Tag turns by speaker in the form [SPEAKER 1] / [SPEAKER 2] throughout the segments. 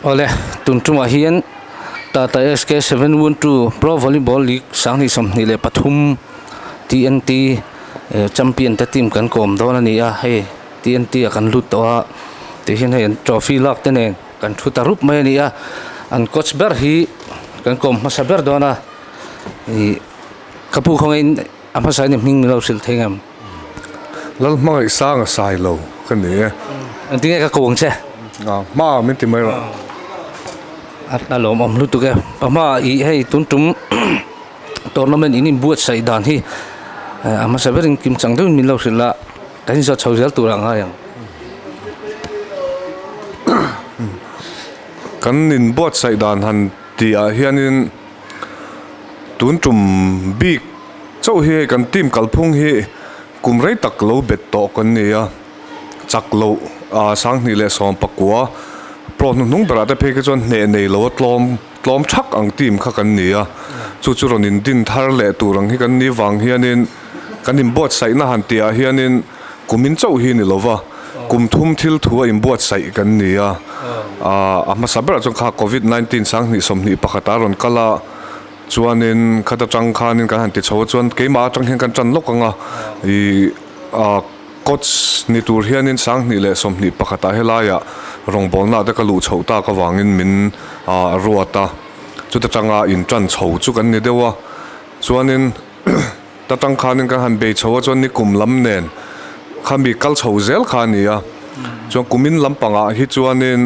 [SPEAKER 1] Awle, tun tumah hian Tata SK 712 Pro Volleyball League 2023 TNT Champion te team kan kawm dawn a ni a, hei TNT ah kan lut tawh a, tih hian hei an trophy lak te nen kan thu ta rup mai a ni a, an coach ber hi kan kawm hmasa ber dawn a, ih ka pu khawngaihin a hmasa in hming min lo hrilh thei ngam.
[SPEAKER 2] Lal hmangaih sang a sai lo ka ni e.
[SPEAKER 1] Engtin nge ka ko ang che?
[SPEAKER 2] A hma min ti mai rawh.
[SPEAKER 1] A lawmawm lutuk e. A hma ih hei tun tum tournament in inbuatsaih dan hi a hmasa berin kim chang deuhin min lo hrilh a, kan inzawt chho zel turah ngai ang.
[SPEAKER 2] Kan inbuatsaih dan han tihah hianin Tun tum bik chauh hi hei kan team kalphung hi kum rei tak lo bet tawh kan ni a, chak loh ah 2019 pro hnuhnung berah te phei khi chuan hneh nei lo a tlawm tlawm thak ang team kha kan ni a, chu chu rawn in din thar leh tur ang hi kan ni vang hianin kan inbuatsaihna han tih ah hianin kumin chauh hi ni lo va, kum thum thil thu a inbuatsaih kan ni a, ah a hmasa berah chuan kha covid 19 2021 a rawn kal a. Chuanin khat atang khanin kan han ti chho a chuan keimah atang hian kan tan lawk ang a ih ah coach ni tur hianin 2021 ah helaiah rawngbawlna te ka luh chhoh tak avangin min ah ruat a chuta tanga in tan chho chu kan ni deuh a chuanin ta tang khanin kan han bei chho a chuan nikum lam nen khami kal chho zel kha a ni a chuan kumin lampangah hi chuanin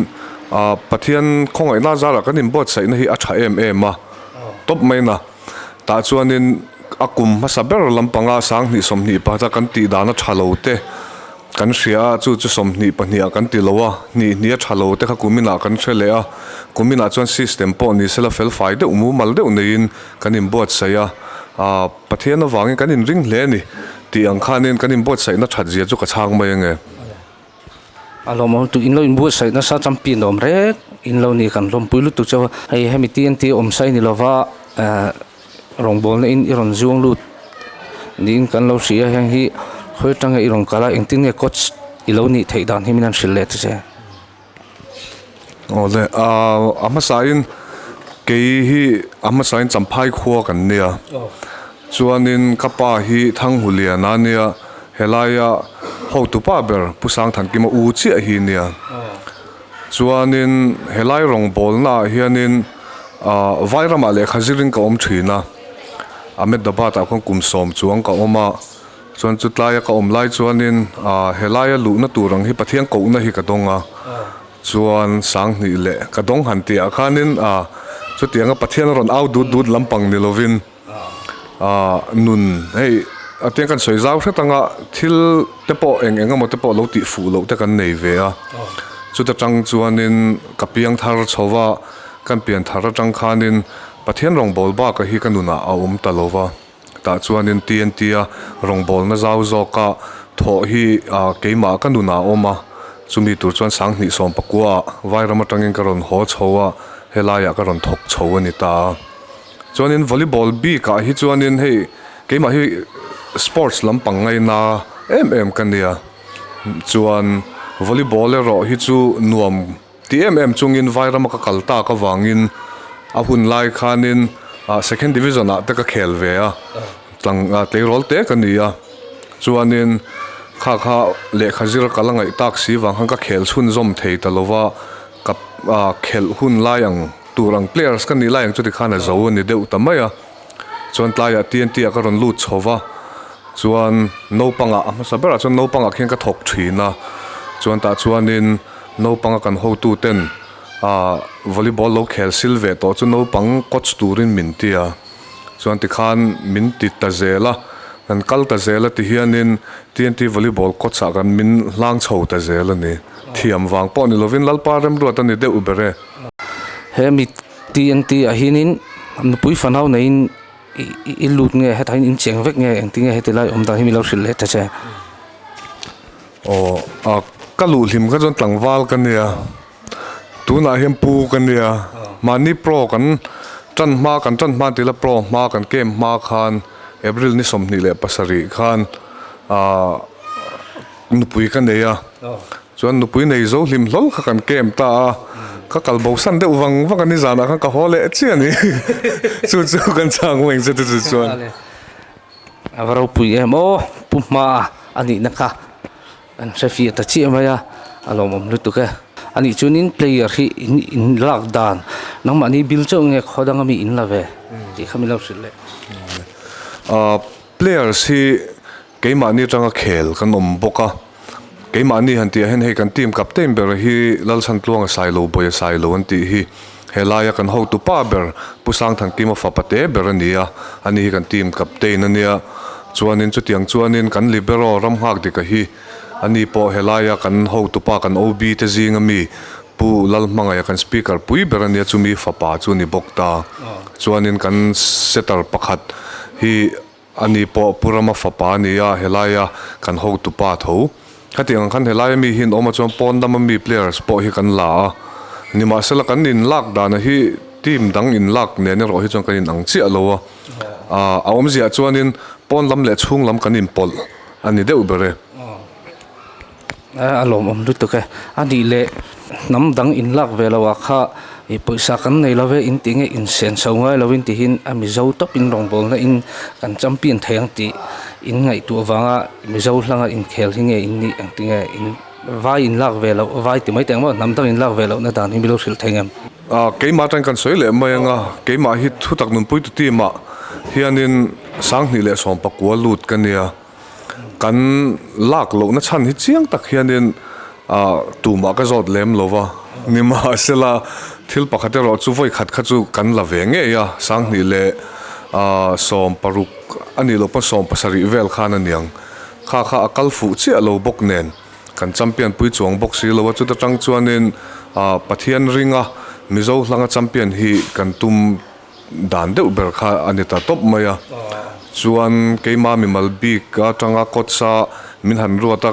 [SPEAKER 2] ah Pathian khawngaihna zarah kan inbuatsaihna hi a tha em em a. Tawp mai na. Tah chuanin a kum hmasa ber lampanga 2021 a kan tih dan a tha lo te kan hria a, chu chu 22 ah kan ti lo a, hnih hnih a tha lo te kha kuminah kan hre leh a, kuminah chuan system pawh ni sela fel fai deuh mumal deuh neiin kan inbuatsaih a, ah Pathian avangin kan inring hle a ni tih ang khanin kan inbuatsaihna that zia chu ka chhang mai ange.
[SPEAKER 1] A lawmawm lutuk in lo inbuatsaih nasa champion awm rek in lo ni kan lawmpui lutuk chauh a hei hemi TNT awm sai ni lova ehh rawngbawlna in i rawn zuang lut niin kan lo hria a heng hi khawi atanga i rawn kal a engtin nge coach i lo nih theih dan hi min han hrilh leh ta che.
[SPEAKER 2] Awle a hmasain kei hi a hmasain Champhai khua kan nia chuanin ka pa hi Thanghuliana nia helaia hotu pa ber Pu Sangthankima u chiah hi nia chuanin helai rawngbawlna ah hianin ah Vairamah lehkha zirin ka awm thin a Ahmedabad ah khuan kum sawm chuang ka awm a. Chuan chu tlaia ka awm lai chuanin ah helaia luhna tur ang hi Pathian kohna hi ka dawng a, chuan 2000 leh ka dawng han tih ah khanin ah chutianga Pathian a rawn au dut dut lampang ni lovin ah nun hei a tiang kan sawi zau hret anga thil te pawh eng eng emaw te pawh lo tih fuh loh te kan nei ve a, chuta tang chuanin ka piang thar chho va, kan pian thar atang khanin Pathian rawngbâwl baka hi ka nunah a awm ta lo va. Tah chuanin TNT a rawngbawlna zau zawka thawh hi keimah ka nunah a awm a, chumi tur chuan 2019 ah Vairam atangin ka rawn haw chho a, helaiah ka rawn thawk chho a ni ta a. Chuanin volleyball bikah hi chuanin hei keimah hi sports lampang ngaina em em ka nia, chuan volleyball erawh hi chu nuam Ti em em chungin Vairama ka kal tak avangin a hun lai khanin second division ah te ka khel ve a, tlang tleirawl te ka ni a, chuanin kha kha lehkha zir ka la ngaih tak si vang khan ka khel chhunzawm thei ta lova, ka khelh hun lai ang tur ang players ka nih lai ang chuti khan a zo a ni deuh ta mai a, chuan tlaiah TNT ah ka rawn lut chho va. Chuan naupangah a hmasa berah chuan naupangah khian ka thawk thin a, chuan tah chuanin naupanga kan hotu ten ah volleyball lo khel sil ve tawh chu naupang coach turin min ti a, chuan tikhan min ti ta zel a, kan kal ta zel a tihianin TNT volleyball coach ah kan min hlang chho ta zel a ni, thiam vang pawh ni lovin Lalpa remruat a ni deuh ber e.
[SPEAKER 1] He mi TNT ah hianin nupui fanau neiin. I lut nge hetah hian in cheng vek nge engtin nge heti lai awm dan hi min lo hrilh leh ta che.
[SPEAKER 2] Aw a ka luh hlim kha chuan tlangval ka nia tunah hian pu ka nia mahni pro kan tan hma kan tan hma tila pro hma kan camp hma khan April ni 27 khan ah nupui ka nei a chuan nupui nei zo hlim hlawl kha kan camp ta a. Ka kal bo san deuh vang vang a ni zanah khan ka haw leh chiah a ni. Chu chu kan chhang mai ang che chu chuan.
[SPEAKER 1] A va ropui em aw, Pu Hma a nihna kha kan hre fiah ta chiah mai a, a lawmawm lutuk e. A nih chuanin player hi in in lak dan nangmahni bil chauh nge khaw danga mi in la ve tih kha min lo hrilh leh.
[SPEAKER 2] Players hi keimahni atanga khel kan awm bawk a, keimahni han tih ah hian hei kan team captain ber hi Lalchhantluanga Sailo Bawia Sailo an tih hi helaia kan hotu pa ber Pu Sangthankima fapa te ber a ni a, ani hi kan team captain a nia. Chuanin chutiang chuanin kan libero Ramnghak Dika hi ani pawh helaia kan hotu pa kan OB te zinga mi Pu Lalhmangaia kan speaker pui ber a nia chumi fapa chu a ni bawk ta. Chuanin kan setter pakhat hi ani pawh Pu Rama fapa a ni a, helaia kan hotu pa tho. Khatiang ang khan helaia mi hi an awm a chuan pawn lama mi players pawh hi kan la a. Nimahsela kan inlak dana hi team dang inlak nen erawh hi chuan kan inang chiah lo a. A awmziah chuanin pawn lam leh chhung lam kan inpawlh a ni deuh ber e.
[SPEAKER 1] A lawmawm lutuk e. A nih leh hnam dang in lak ve lo ah kha ih pawisa kan nei lo ve in tih nge in sen chho ngai lo in tihin a Mizo tawp in rawngbawlna in kan champion thei ang tih in ngaihtuah vanga Mizo hlanga inkhel hi nge in nih ang ti nge in vai in lak ve loh vai ti mai teh ang maw hnam dang in lak ve loh na dan hi mi lo hrilh thei ngem.
[SPEAKER 2] Keimah atangin kan sawi leh mai ang a, keimah hi thutak nunpui tu team ah hianin 2019 lut ka nia. Kan lak lohna chhan hi chiang tak hianin tumah ka zawt lem lo va, nimahsela thil pakhat erawh chu vawi khat kha chu kan la ve ngei a, 2016 a nih loh pawn 17 vel khan a niang, kha kha a kal fuh chiah lo bawk nen kan champion pui chuang bawk si lo a, chuta tang chuanin Pathian ringa Mizo hlanga champion hi kan tum dan deuh ber kha a ni ta tawp mai a, chuan keima mimal bik atanga kawtsa min han ruat a,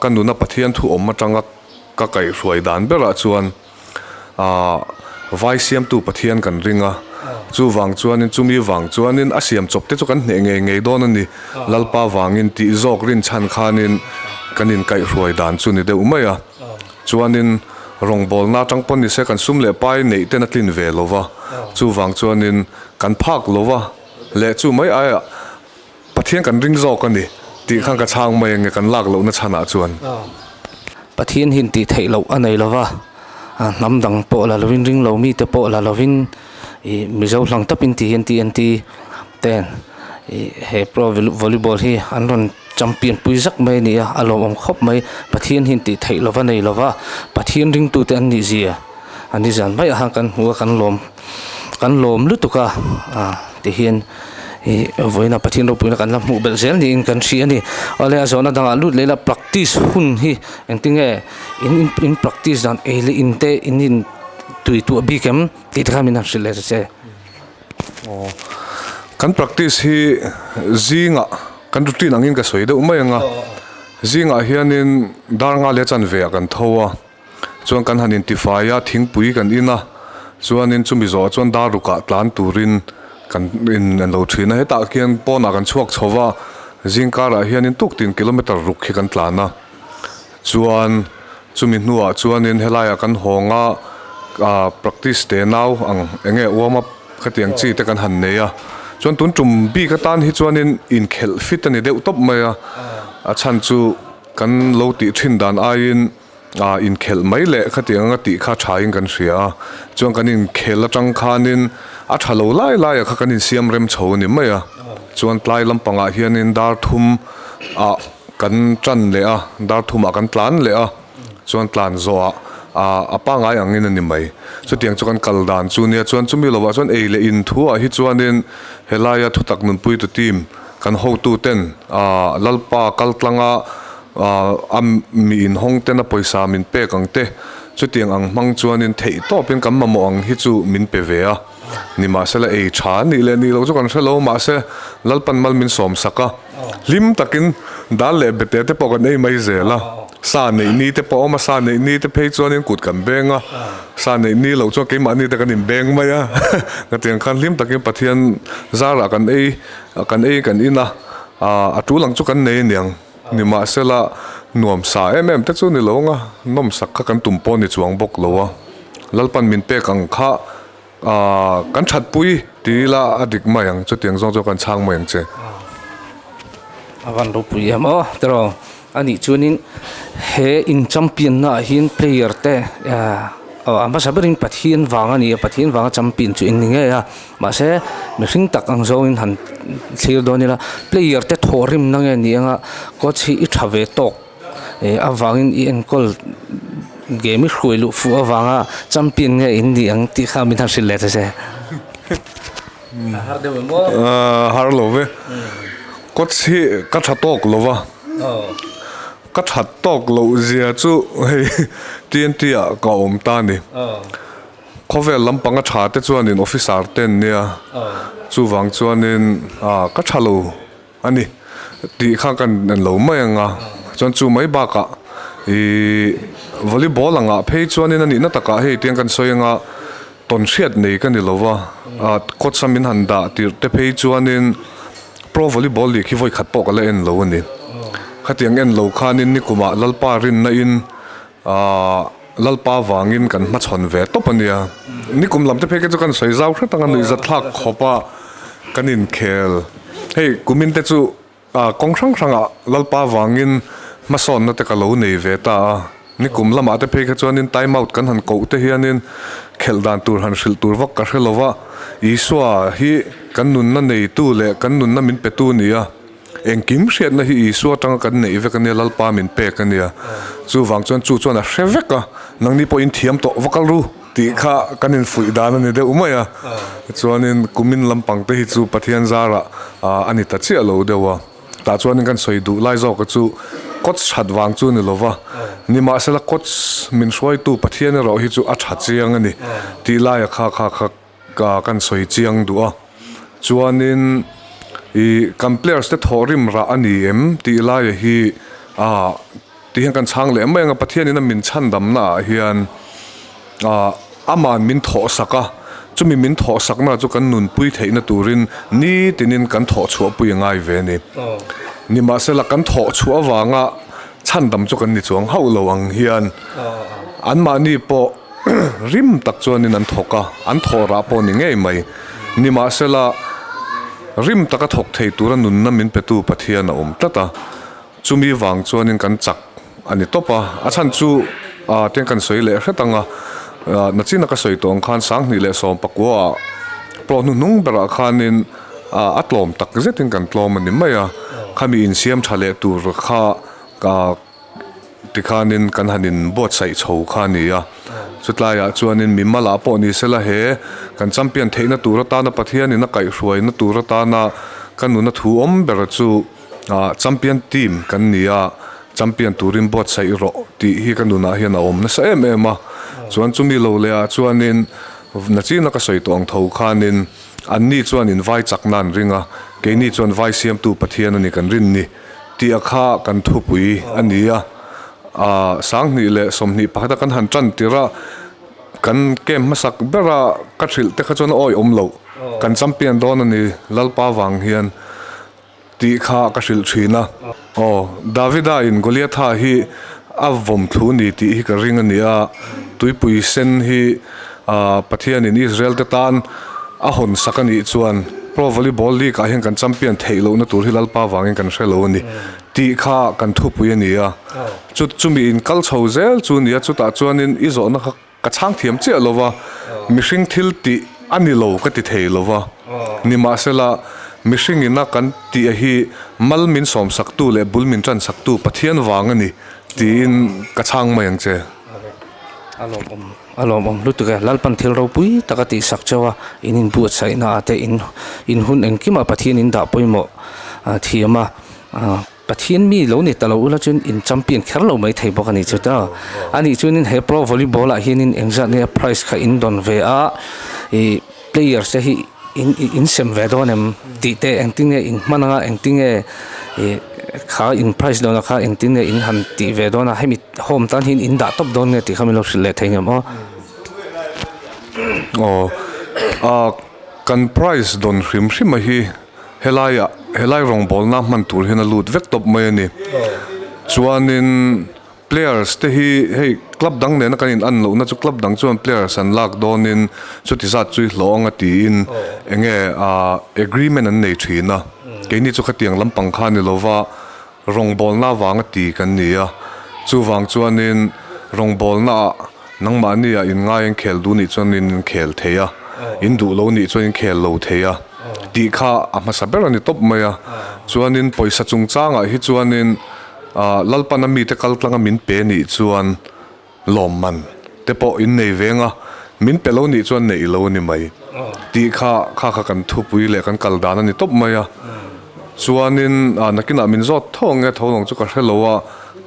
[SPEAKER 2] ka nuna Pathian thu awm atanga ka kaihhruai dan berah chuan aah vai siamtu Pathian kan ring a, chuvang chuanin chumi vang chuanin a siam chawp te chu kan hneh ngei ngei dawn a ni, Lalpa vangin tih zawk rinchhan khanin kan inkaihhruai dan chu ni deuh mai a. Chuanin rawngbawlna atang pawn nise kan sum leh pai neih ten a tlin ve lo va, chuvang chuanin kan phak lo va leh chu mai aiah Pathian kan ring zawk a ni tih khan ka chhang mai ange kan lak lohna chhanah chuan.
[SPEAKER 1] Pathian hian tih theih loh a nei lo va, hnam dang pawh la lovin ring lo mite pawh la lovin ih Mizo hlang tawpin ti hian TNT ten ih he pro volleyball hi an rawn Champion pui zak mai a ni a, a lawmawm khawp mai. Pathian hian tih theih lova nei lova, Pathian ringtute an nih zia a ni zan mai a, kan hmu a, kan lawm kan lawm lutuk a, ah tihian ih vawiina Pathian ropuina kan la hmuh belh zel niin kan hria a ni. Awle a zawhna dangah lut leh ila practice hun hi engtinge in in practice dan ei leh in te in in tui tuah bik em tih te kha min han hrilh leh ta che.
[SPEAKER 2] Aw kan practice hi zingah kan routine angin ka sawi deuh mai ang a zingah hianin dar nga leh chanve ah kan tho a chuan kan han intifai a thingpui kan in a chuanin chumi zawhah chuan dar rukah tlan turin kan in an lo thin a hetah khian pawnah kan chhuak chho va zing karah hianin tuktin kilometer ruk hi kan tlan a. Chuan chumi hnuah chuanin helaiah kan hawng a, ah practice te nau ang eng nge warm up khatiang chi te kan han nei a. Chuan tun tum bik atan hi chuanin inkhelh fit a ni deuh tawp mai a, a chhan chu kan lo tih thin dan aiin ah inkhelh mai leh khatiang anga tih kha thain kan hria a. Chuan kan inkhelh atang khanin a tha lo lai laiah kha kan insiam rem chho a ni mai a. Chuan tlai lampangah hianin dar thum ah. Kan tan leh a, dar thumah kan tlan leh a, chuan tlan zawhah ah a pangngai angin a ni mai. Chutiang chu kan kal dan chu nia, chuan chumi lovah chuan ei leh in thuah hi chuanin helaia thutak nunpuitu team kan hotuten ah Lalpa kal tlanga ah a mi inhawng ten a pawisa min pek ang te, chutiang ang hmang chuanin theih tawpin kan mamawh ang hi chu min pe ve a. Nimahsela ei tha nih leh nih loh chu kan hre lo, mahse Lalpan mal min sawm sak a, hlim takin dal leh bete te pawh kan ei mai zel a, sa neih ni te pawh a awm a, sa neih ni te phei chuanin kut kan beng a, sa neih ni loh chuan keimahni te kan inbeng mai a, hetiang khan hlim takin Pathian zarah kan ei kan ei kan in a, a tul ang chu kan nei aniang, nimahsela nuam sa em em te chu ni lo ang a, nawmsak kha kan tum pawh ni chuang bawk lo a. Lalpan min pek ang kha kan thatpui ti ila a dik mai ang chutiang zawng chu kan chhang mai ang che.
[SPEAKER 1] A van ropui em aw tiraw a nih chuanin he in champion na ah hian player te aw a hmasa berin Pathian vang a ni a Pathian vanga champion chu in ni ngei a mahse mihring tak ang zawngin han thlir dawn ila player te thawhrim na nge ni anga coach hi i tha ve tawk eh avangin i enkawl game i hruai luh fuh avanga champion nge in ni ang tih kha min han hrilh leh ta che. A har deuh em aw?
[SPEAKER 2] Har lo ve. Coach hi ka tha tawk lo va. Ka tha tawk loh zia chu hei TNT ah ka awm ta a ni. Khawvel lampanga tha te chuanin officer te an nia. Chuvang chuanin ka tha lo. A ni, tih kha kan en lo mai ang a, chuan chu mai bakah ih volleyball angah phei chuanin a nihna takah hei tiang kan sawi anga tawn hriat nei ka ni lo va, ah coach a min han dah tirh te phei chuanin pro volleyball leh khi vawi khat pawh ka la en lo a ni. Khatiang en lo khanin nikumah Lalpa rinna in ah Lalpa vangin kan hmachhawn ve tawp a nia. Nikum lam te phei kha chu kan sawi zau hret ang a nuihzat thlak khawp a kan inkhel. Hei kumin te chu kawng hrang hrangah Lalpa vangin hmasawnna te ka lo nei ve ta a. Nikum lamah te phei kha chuanin time out kan han koh te hianin khelh dan tur han hrilh tur vak ka hre lo va. Isua hi kan nunna neitu leh kan nunna min petu a ni a. Engkim hriatna hi Isua atanga kan neih vek a nia, Lalpa min pek a nia. Chuvang chuan chu chuan a hre vek a, nangni pawhin thiam tawh va kal ru tih kha kan infuih dan a ni deuh mai a. Chuanin kumin lampang te hi chu Pathian zarah a ni ta chiah lo deuh a. Tah chuanin kan sawi duh lai zawka chu coach that vang chu a ni lo va, nimahsela coach min hruaitu Pathian erawh hi chu a tha chiang a ni tih laia kha kha kha Ka kan sawi chiang duh a, chuanin ih kan players te thawhrim rah a ni em tih laia hi ah ti hian kan chhang leh mai ang a, Pathianin a min chhandamna ah hian ah aman min thawhsak a, chumi min thawhsakna chu kan nunpui theihna turin nitinin kan thawhchhuahpui a ngai ve a ni. Nimahsela kan thawhchhuah avanga chhandam chu kan ni chuang hauh lo ang hian anmahni pawh Rim tak chuanin an thawk a, an thawh rah pawh ni ngei mai. Nimahsela, rim taka thawk thei tura nunna min petu Pathian a awm tlat a, chumi vang chuanin kan chak a ni tawp a. A chhan chu tiang kan sawi leh hret ang a, nachina ka sawi tawh ang khan 2019 ah pawh hnuhnung berah khanin a tlawm tak zetin kan tlawm a ni mai a, khami insiam tha leh tur kha Tikhanin kan han in buatsaih chho kha a ni a, chutlaiah chuanin mi malah pawh ni sela he kan champion theihna tur atana Pathianin a kaihhruaina tur atana ka nuna thu awm ber chu ah champion team kan ni a, champion turin buatsaih rawh tih hi ka nunah hian a awm nasa em em a, chuan chumi lo leh ah chuanin nachina ka sawi tawh ang tho khanin anni chuan in vai chakna an ring a, keini chuan vai siamtu Pathian a ni kan rin ni. Tih a kha kan thupui a ni a, aah 2021 a kan han tan tir a, kan camp hmasak ber a ka hrilh te kha chuan a awih awm loh, kan champion dawn a ni Lalpa vang hian tih kha ka hrilh thin a. Aw, Davida in Goliatha hi a vawm thlu ni tih hi ka ring a ni a, tuipui sen hi aah Pathianin Israel te tan a hawn sak a nih chuan Pro Volleyball League ah hian kan champion theih lohna tur hi Lalpa vangin kan hre lo a ni tih kha kan thupui a ni a. Chu chumi in kal chho zel chu a ni a, chutah chuanin i zawhna kha ka chhang thiam chiah lo va, mihring thil tih a ni lo ka ti thei lo va. Nimahsela, mihring ina kan tih a hi mal min sawmsaktu leh bul min tansaktu Pathian vang a ni tiin ka chhang mai ang che.
[SPEAKER 1] A lawmawm. A lawmawm lutuk e, Lalpan thil ropui tak a tihsak chauh a, in inbuatsaihna ah te in in hun engkimah Pathian in dah pawimawh thiam a, Pathian mi lo ni ta lo ula chuan in champion kher lo mai thei bawk a nih chu ta. A nih chuanin he pro volleyball ah hianin engzat nge prize kha in dawn ve a, ih players te hi in in sem ve dawn em tih te engtin nge in hman anga engtin nge ih kha in prize dawn a kha engtin nge in han tih ve dawn a hemi home tan hian in dah tawp dawn nge tih kha min lo hrilh leh thei ngem aw.
[SPEAKER 2] Aw ah kan prize dawn hrim hrim a hi helaiah helai rawngbawlna hman tur hian a lut vek tawp mai a ni chuanin. Players te hi hei club dang nena kan in an lohna chu club dang chuan players an lak dawnin chuti zat chu i hlawh anga tiin enge ah agreement an nei thin a. Keini chu khatiang lampang kha ni lova rawngbawlna avanga ti kan ni a. Chuvang chuanin rawngbawlna ah nangmahni ah in ngai an khel duh nih chuan in khel thei a, in duh lo nih chuan in khel lo thei a tih kha a hmasa ber a ni tawp mai a. Chuanin pawisa chungchangah hi chuanin Ahh Lalpana mite kal tlanga min pe nih chuan lawmman te pawh in nei veng a, min pe lo nih chuan neih lo a ni mai tih kha kha kha kan thupui leh kan kal dan a ni tawp mai a. Chuanin ah nakinah min zawt tho ang nge tho lawng chu ka hre lo a,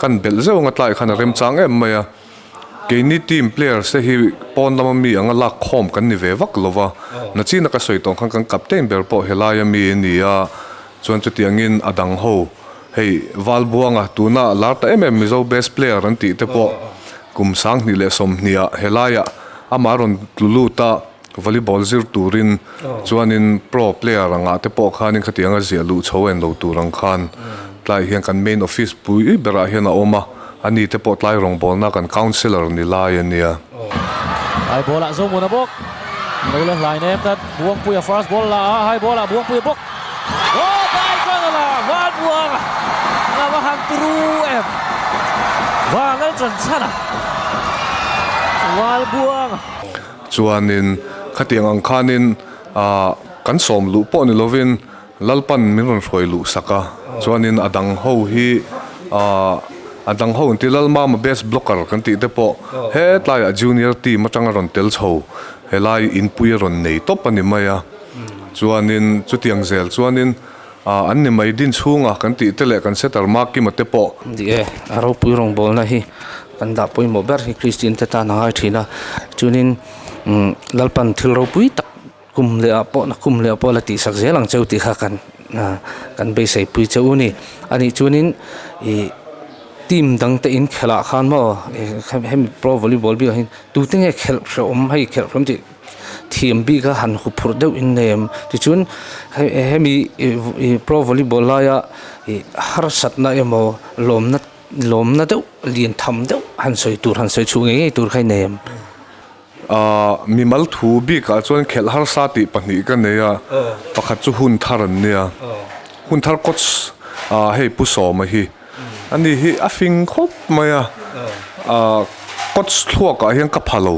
[SPEAKER 2] kan belh zeuh anga tlai khan a remchang em mai a. Keini team players te hi pawn lama mi anga lak khawm kan ni ve vak lo va, nachina ka sawi tawh khan kan captain ber pawh helaia mi a ni a, chuan chutiangin a dang ho Hei Valbuanga tuna lar ta em em Mizo best player an tih te pawh kum 2020 ah helaiah amah rawn tlu lut a, volleyball zir turin chuanin pro player angah te pawh khanin khatiang a ziah luh chho en lo tur ang khan tlai hian kan main office pui berah hian a awm a, ani te pawh tlai rawngbawlna kan councillor ni lai a nia.
[SPEAKER 3] High ball ah Zomuana bawk lo la hlai nem tlat Buangpuia first ball la a, high ball ah Buangpuia bawk. Aw diagonal ah Vanbuang a va han turu em Vanlal tan chhan a Valbuang.
[SPEAKER 2] Chuanin khatiang ang khanin ah kan sawm luh pawh ni lovin Lalpan min rawn hruai luh sak a, chuanin a dang ho hi ah a dang ho an ti Lalmama best blocker kan tih te pawh hetlaiah junior team atanga rawn tel chho helai inpui a rawn nei tawp a ni mai a. Chuanin chutiang zel chuanin an ni mai din chhunga kan tih te leh kan setter Makima te pawh.
[SPEAKER 1] Ni e, a ropui rawngbawlna hi kan dah pawimawh ber hi Kristian te tan a ngai thin a, chuanin Lalpan thil ropui tak kum leh ah pawh kum leh ah pawh la tihsak zel ang cheu tih kha kan kan beisei pui che u ni. Anih chuanin ih team dang te in khelh ah khan maw hemi pro volleyball bik ah hian tute nge khelh hrehawm hei khelh hrehawm tih thiam bik a han hu phurh deuh in nei em tichuan hemi ih pro volleyball laia ih harsatna emaw lawmna lawmna deuh lian tham deuh han sawi tur han sawi chhuah ngei ngei tur kha i nei em.
[SPEAKER 2] Ahh mimal thu bikah chuan khelh harsa tih pahnih ka nei a pakhat chu hun thar an nia hun thar coach ah hei Pu Sawma hi ani hi a fing khawp mai a ahh coach thluakah hian ka pha lo.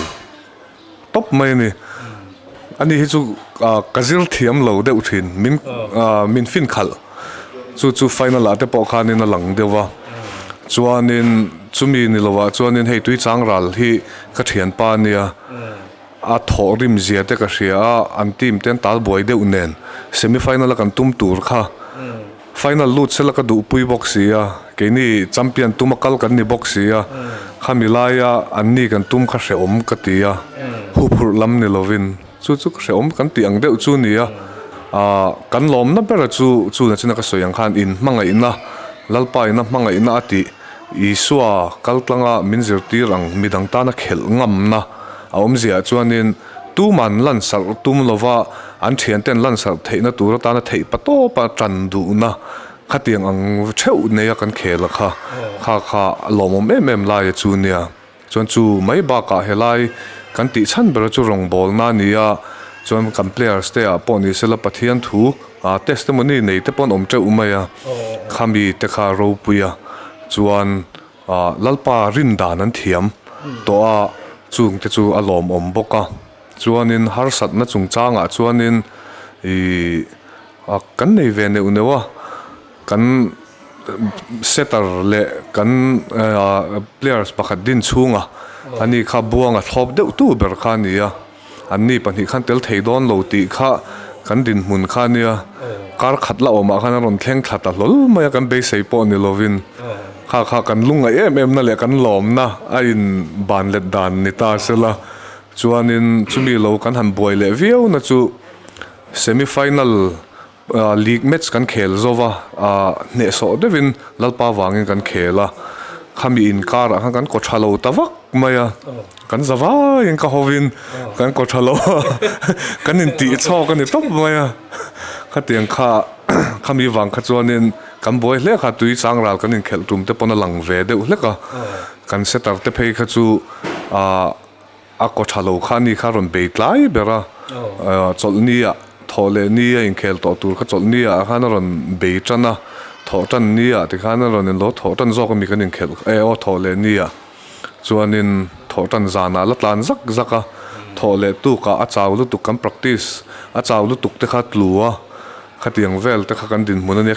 [SPEAKER 2] Tawp mai a ni. Ani hi chu ka zir thiam lo deuh thin. Min min fin khalh. Chu chu final ah te pawh khanin a lang deuh a. Chuanin chumi ni lovah chuanin hei tui chang ral hi ka thianpa a nia. A thawh rim zia te ka hria a, an team te an tal buai deuh nen. Semi final a kan tum tur kha. Final lut sela ka duhpui bawk si a, keini champion tuma kal kan ni bawk si a, khami laia anni kan tum kha hrehawm ka ti a, huphurh lam ni lovin chu chu hrehawm kan tih ang deuh chu ni a, aah kan lawmna bera chu chuna china ka sawi ang khan in hmangaihna, Lalpa ina hmangaihna a tih Isua kaltlanga min zirtir ang midang tana khelh ngamna a awmziaah chuanin Tuman lansarh tum lova an thianten lansarh theihna tur atana theih pa tawpa tan duhna khatiang ang theuh neia kan khel a kha kha kha a lawmawm em em lai a chu nia. Chuan chu mai bakah helai kan tih chhan ber chu rawngbawlna a ni a, chuan kan players te ah pawh ni sela Pathian thu testimony nei te pawh an awm teuh mai a, khami te kha ropui a chuan Lalpa rin dan an thiam tawh a, chung te chu a lawmawm bawk a. Chuanin harsatna chungchangah chuanin ih kan nei ve neuh neuh a, kan setter leh kan players pakhat din chhunga ani kha buanga thlawp deuh tu ber kha a ni a. Anni pahnih khan tel thei dawn lo tih kha kan dinhmun kha nia, kar khat la awmah khan a rawn thleng thla ta hlawl mai a, kan beisei pawh ni lovin kha kha kan lungngaih em em na leh kan lawmna a in ban let dan ni ta sela, chuanin chumi lo kan han buai leh viau na chu semi final League match kan khel zo va, hnehsawh deuhin Lalpa vangin kan khel a, khami inkarah khan kan kaw tha lo ta vak mai a, kan za vaiin ka hovin kan kaw tha lo a, kan intih chhawk a ni tawp mai a, khatiang kha khami vang kha chuanin. Kan buai hle kha tui chang ral kan inkhelh tum te pawn a lang ve deuh hlek a. Kan setter te phei kha chu ah a kaw tha lo kha ani kha a rawn bei tlai ber a. Chawlhni ah thawh leh ni a inkhel tawh tur kha chawlhni ah khan a rawn bei tan a. Thawh tan ni ah tikhan a rawn inlo thawh tan zawk ami kan inkhelh eh aw thawh leh ni ah. Chuanin thawhtan zanah la tlan zak zak a, thawh leh tukah a chau lutuk kan practice a chau lutuk te kha tlu a, khatiang vel te kha kan dinhmun a nia,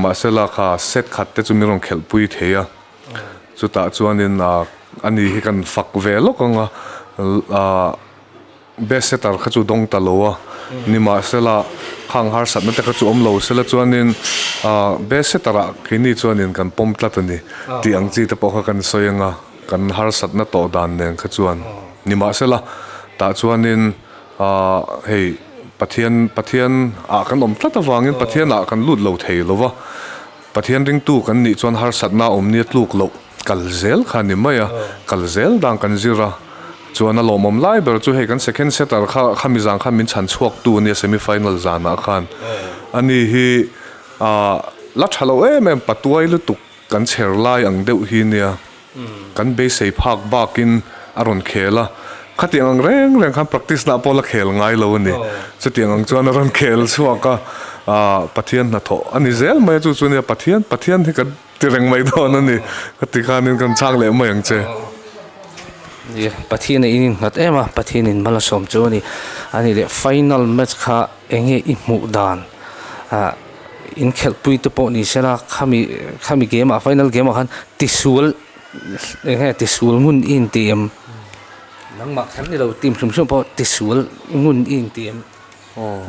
[SPEAKER 2] mahse la kha set khat te chu min rawn khelhpui thei a, chutah chuanin ani hi kan fak ve lawk ang a, ah. Best setter kha chu dawng ta lo a, nimahsela khang harsatna te kha chu awm lo sela chuanin ah best setter ah keini chuanin kan pawm tlat a ni tih ang chi te pawh kha kan sawi anga kan harsatna tawh dan nen kha chuan nimahsela tah chuanin ah hei Pathian Pathian ah kan awm tlat avangin Pathian ah kan lut lo thei lo va, Pathian ringtu kan nih chuan harsatna awm nia tluk loh. Kal zel kha a ni mai a, kal zel dan kan zir a, chuan a lawmawm lai ber chu hei kan second setter kha khami zan khan min chhan chhuak tu a nia semi final zanah khan ani hi ah la tha lo em em patuai lutuk kan chher lai ang deuh hi nia kan beisei phak bakin a rawn khel a, khatiang ang reng reng khan practice nah pawh la khel ngai lo a ni, chutiang ang chuan a rawn khel chhuak a, ah Pathian hnathawh a ni zel mai a chu chu nia Pathian Pathian hi kan. Ti reng mai dawn a ni. Ka ti khanin kan chhak leh mai ang che.
[SPEAKER 1] Nia, Pathian a in innghat em a, Pathian in mal a sawm chu a ni. A ni leh final match kha eng nge i hmuh dan? Ah, inkhelhpui te pawh ni sela, khami khami game ah final game ah khan tisual eng nge tisual ngun i inti em? Nangmah kher ni lo team hrim hrim pawh tisual ngun i inti em?
[SPEAKER 2] Aw.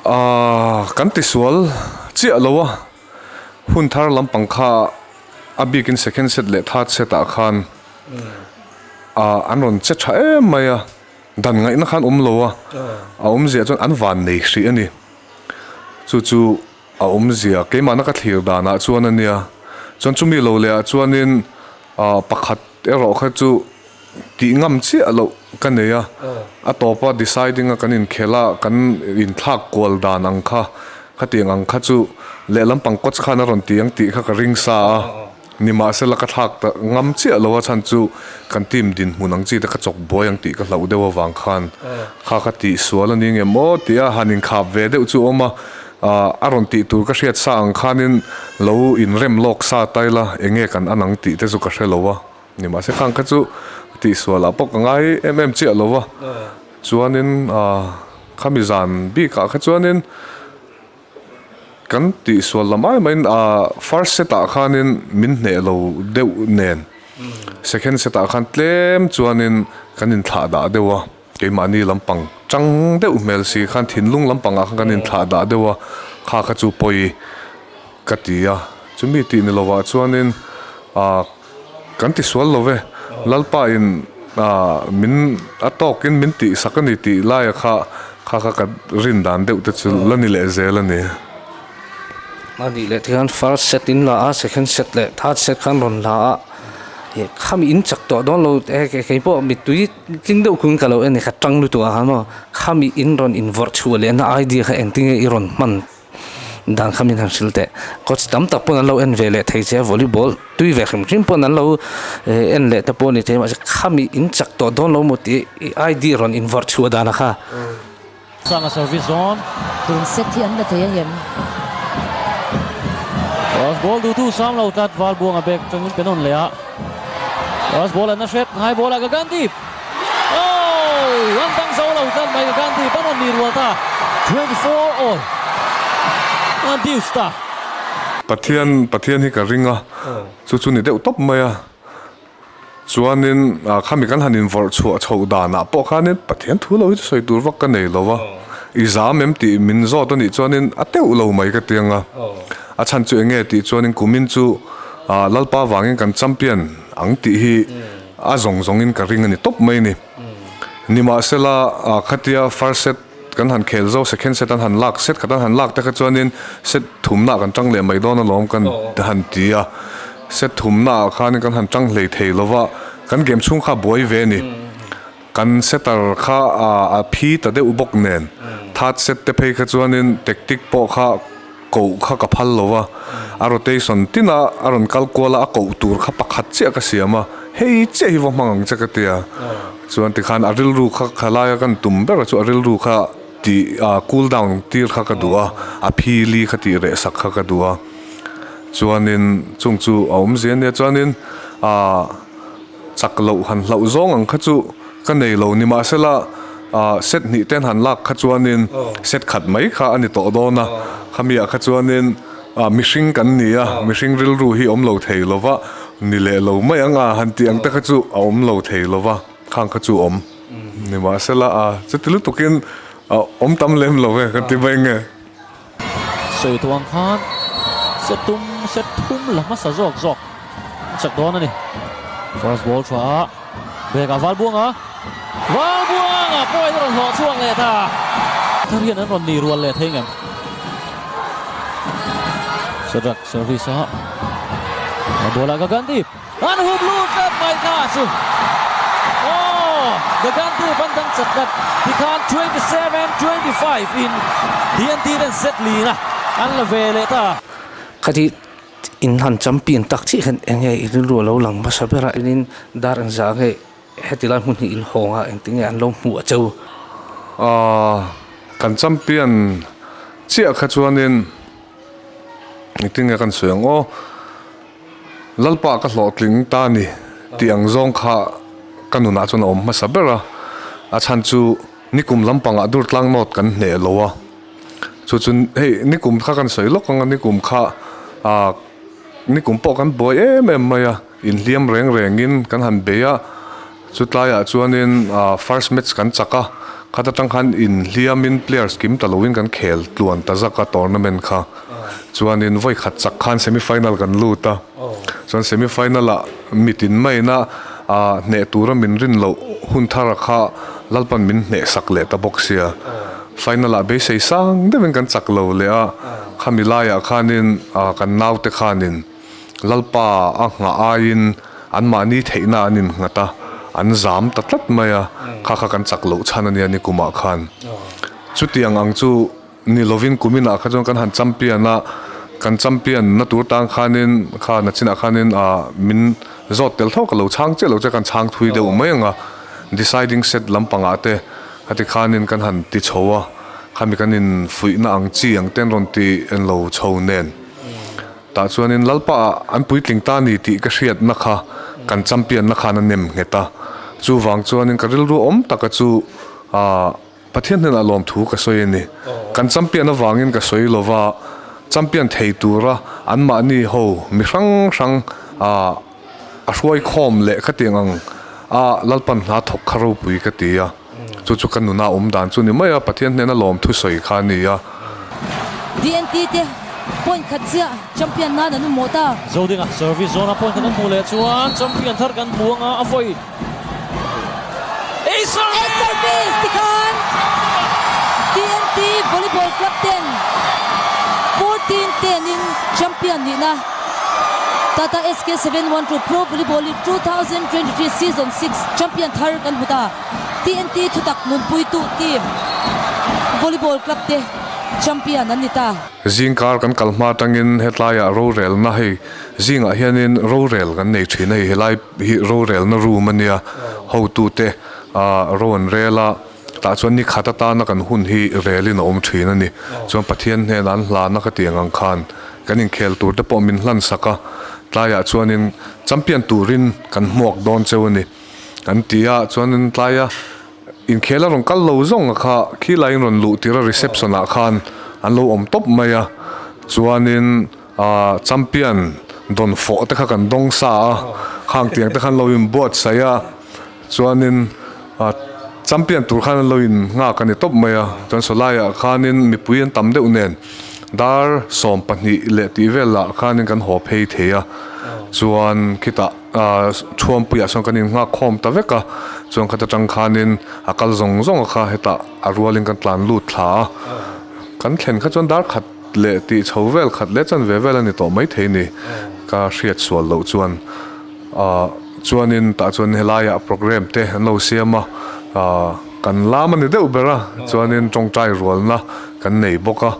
[SPEAKER 2] Aaa kan tisual chiah lo a, hun thar lampang kha a bikin second set leh third set ah khan ah an rawn che tha em mai a, dan ngaihna khan awm lo a, a awmzia chuan an van nei hrih a ni. Chu chu a awmzia keimahna ka thlir danah chuan a nia, chuan chumi lo leh ah chuanin ah pakhat erawh kha chu. Tih ngam chiah loh ka nei a, a tawpa deciding a kan inkhelh a, kan inthlak kual dan ang kha, khatiang ang kha chu lehlam pang coach khan a rawn ti ang tih kha ka ring sa a, nimahsela ka thlak ta ngam chiah lo a chhan chu kan team dinhmun ang chi te ka chawk buai ang tih ka hlauh deuh avang khan kha ka tih sual a ni nge maw tih a han inkhap ve deuh chu a awm a, a rawn tih tur ka hriat sa ang khanin lo inrem lawk sa ta ila eng nge kan an ang tih te chu ka hre lo a. Nimahse khang kha chu tihsual ah pawh ka ngai em em chiah lo va, chuanin ah khami zan bikah kha chuanin kan tihsual lam ai maiin ah first set ah khanin min hneh lo deuh nen second set ah khan tlem chuanin kan inthlah dah deuh a, keimahni lampang chang deuh hmel si khan thinlung lampang ah khan kan inthlah dah deuh a, kha kha chu pawi ka ti a, chumi tih ni lovah chuanin ah. Kan ti sual lo ve, Lalpa in min a tawkin min tih sak a ni tih laia kha kha kha ka rin dan deuh te chu la ni leh zel a ni.
[SPEAKER 1] A nih leh tikhan first set in la a, second set leh third set khan rawn la a, khami in chak tawh dawn lo kei pawh mittui tling deuh kung ka lo en kha tang lutuk ah khan maw khami in rawn invawrh chhuah leh na idea kha engtin nge i rawn hman. Dan kha min han hrilh teh. Coach tam tak pawn an lo en ve leh thei che a, volleyball tui ve hrim hrim pawn an lo en leh te pawh a ni thei mahse khami in chak tawh dawn lo maw tih i ID rawn invawrh chhuah dan a kha.
[SPEAKER 3] Sanga service dawn.
[SPEAKER 4] Tun set hi an la thei ang em?
[SPEAKER 3] First ball duhtu sam lo tlat Valbuanga bag atangin pe nawn leh a. First ball an na hret, high ball ah Gagandip. Oh! An dang zo lo tlat mai Gagandip an rawn ni rual ta. 24 all. An deuce ta.
[SPEAKER 2] Pathian Pathian hi ka ring a, chu chu ni deuh tawp mai a. Chuanin khami kan han invawrh chhuah chhoh danah pawh khanin Pathian thu lo hi chu sawi tur vak ka nei lo va. I zam em tih min zawt a nih chuanin a teuh lo mai ka ti ang a. A chhan chu eng nge tih chuanin kumin chu Lalpa vangin kan champion ang tih hi a zawng zawngin ka ring a ni tawp mai a ni. Nimahsela khatia first set kan han khel zo second set an han lak set khat an han lak te kha chuanin set thumna kan tang leh mai dawn alawm kan han ti a, set thumna ah khanin kan han tang hlei thei lo va, kan game chhung kha buai ve a ni. Kan setter kha a phi ta deuh bawk nen third set te phei kha chuanin tactic pawh kha. koh kha ka phal lo a, a rotation tin a a rawn kal kual a, a koh tur kha pakhat chiah ka siam a, hei chiah hi va hmang ang che ka ti a, chuan tikhan a rilru kha khalaia kan tum ber chu a rilru kha tih cool down tir kha ka duh a, a phili kha tih reh sak kha ka duh a, chuanin chung chu a awmzia ania chuanin ah. Chak loh han hlauh zawng ang kha chu ka nei lo nimahsela set hnih ten han lak kha chuanin set khat mai kha a ni tawh dawn a, khamiah kha chuanin mihring kan ni a, mihring rilru hi awm lo thei lo va, ni leh lo mai ang a han tih ang te kha chu a awm lo thei lo va, khang kha chu awm nimahsela chuti lutukin awm tam lem lo e ka ti mai nge.
[SPEAKER 3] Sawi tawh ang khan set tum set thum la hmasa zawk zawk an chak dawn a ni. First ball tha a, bag ah Valbuanga, Valbuanga point a rawn hlawh chhuak leh ta. Thar hian an rawn ni rual leh thei ngem. Shadrack service a, ball ah Gagandi. An hup lut tlat mai kha chu aw Gagantu ban dang chat tlat tikhan 27 25 in TNT ten set lina an la ve leh ta.
[SPEAKER 1] Khati in han champion tak chiah hian eng nge i rilru a lo lang hmasa ber a in dar an zah nge heti lai hmun hi in hawng a engtin nge an lo hmuh a cheu.
[SPEAKER 2] Aaa kan champion chiah kha chuanin engtin nge kan sawi ang aw. Lalpa ka hlawhtling ta ni tih ang zawng kha ka nunah chuan a awm hmasa ber a, a chhan chu nikum lampangah dur tlang nawt kan hneh lo a, chu chu hei nikum kha kan sawi lawk ang a, nikum kha ah nikum pawh kan buai em em mai a, inhliam reng rengin kan han bei a, chutlaiah chuanin ah first match kan chak a, khat atang khan inhliamin players kim ta loin kan khel tluan ta zak a tournament kha. Chuanin vawi khat chak khan semi final kan lut a, chuan semi final ah mitin maina ah hneh tura min rin loh hun thar a kha Lalpan min hneh sak leh ta bawk sia. Final ah beisei sang deuhin kan chak lo leh a, khami laiah khanin ah kan naute khanin Lalpa a nghah aiin anmahni theihna an innghat a, an zam ta tlat mai a, kha kha kan chak loh chhan a nia nikumah khan. Chutiang ang chu. Ni lovin kuminah kha chuan kan han champion a, kan champion na tur tang khanin kha nachinah khanin ah min zawt tel tho ka lo chhang chiah lo che kan chhang thui deuh mai ang a, deciding set lampangah te khati khanin kan han ti chho a, khami kan infuihna ang chi ang te an rawn ti en lo chho nen. Tah chuanin Lalpa ah an puitling ta ni tih ka hriatna kha kan champion na khan a nem nghet a, chuvang chuanin ka rilru awm taka chu ah. Pathian hnenah lawmthu ka sawi a ni. Kan champion avangin ka sawi lo va, champion thei tura anmahni ho mi hrang hrang a hruai khawm leh khatiang ang a Lalpan hna thawk kha ropui ka ti a. Chu chu ka nuna awm dan chu ni mai a, Pathian hnena lawmthu sawi kha a ni a.
[SPEAKER 4] DNT te point khat chiah champion nan an awm ta.
[SPEAKER 3] Zodinga service zawn a point khat an hmuh leh chuan champion thar kan hmu anga a vawi.
[SPEAKER 4] Ace service tikhan TNT Volleyball Club ten 14 ten in champion nihna Tata SK 712 Pro Volleyball League 2023 Season 6 champion thar kan hmu ta. TNT thutak nunpuitu team Volleyball Club te champion an ni ta.
[SPEAKER 2] Zingkar kan kal hma atangin hetlaiah rorelna hei zingah hianin rorel kan nei thin a hei helai hi rorelna room a nia, hotute ah ro an rel a, tah chuan ni khat atana kan hun hi relin a awm thin a ni. Chuan Pathian hnenah an hlana ka tih ang ang khan kan inkhel tur te pawh min hlan sak a, tlaiah chuanin champion turin kan hmuak dawn cheu a ni an ti a, chuanin tlaia inkhel a rawn kal lo zawng a kha khilaiin rawn luh tir a reception ah khan an lo awm tawp mai a, chuanin. Ahh champion dawn fawh te kha kan dawng sa a, khang tiang te khan lo in buatsaih a, chuanin ah champion tur khan an lo in nghak a ni tawp mai a, chuan sawlaiah khanin mipui an tam deuh nen dar 12 leh tih velah khanin kan haw phei thei a, chuan khitah ah thuampuiah sawn kan in nghak khawm ta vek a, chuan khata tang khanin a kal zawng zawng a kha hetah a rualin kan tlan lut thla a, kan thlen kha chuan dar khat. Leh tih chho vel khat leh chanve vel a ni tawh maithei ni ka hriat sual loh chuan ah chuanin tah chuan helaiah program te an lo siam a ah kan lam a ni deuh ber a chuanin tawngtai rualna kan nei bawk a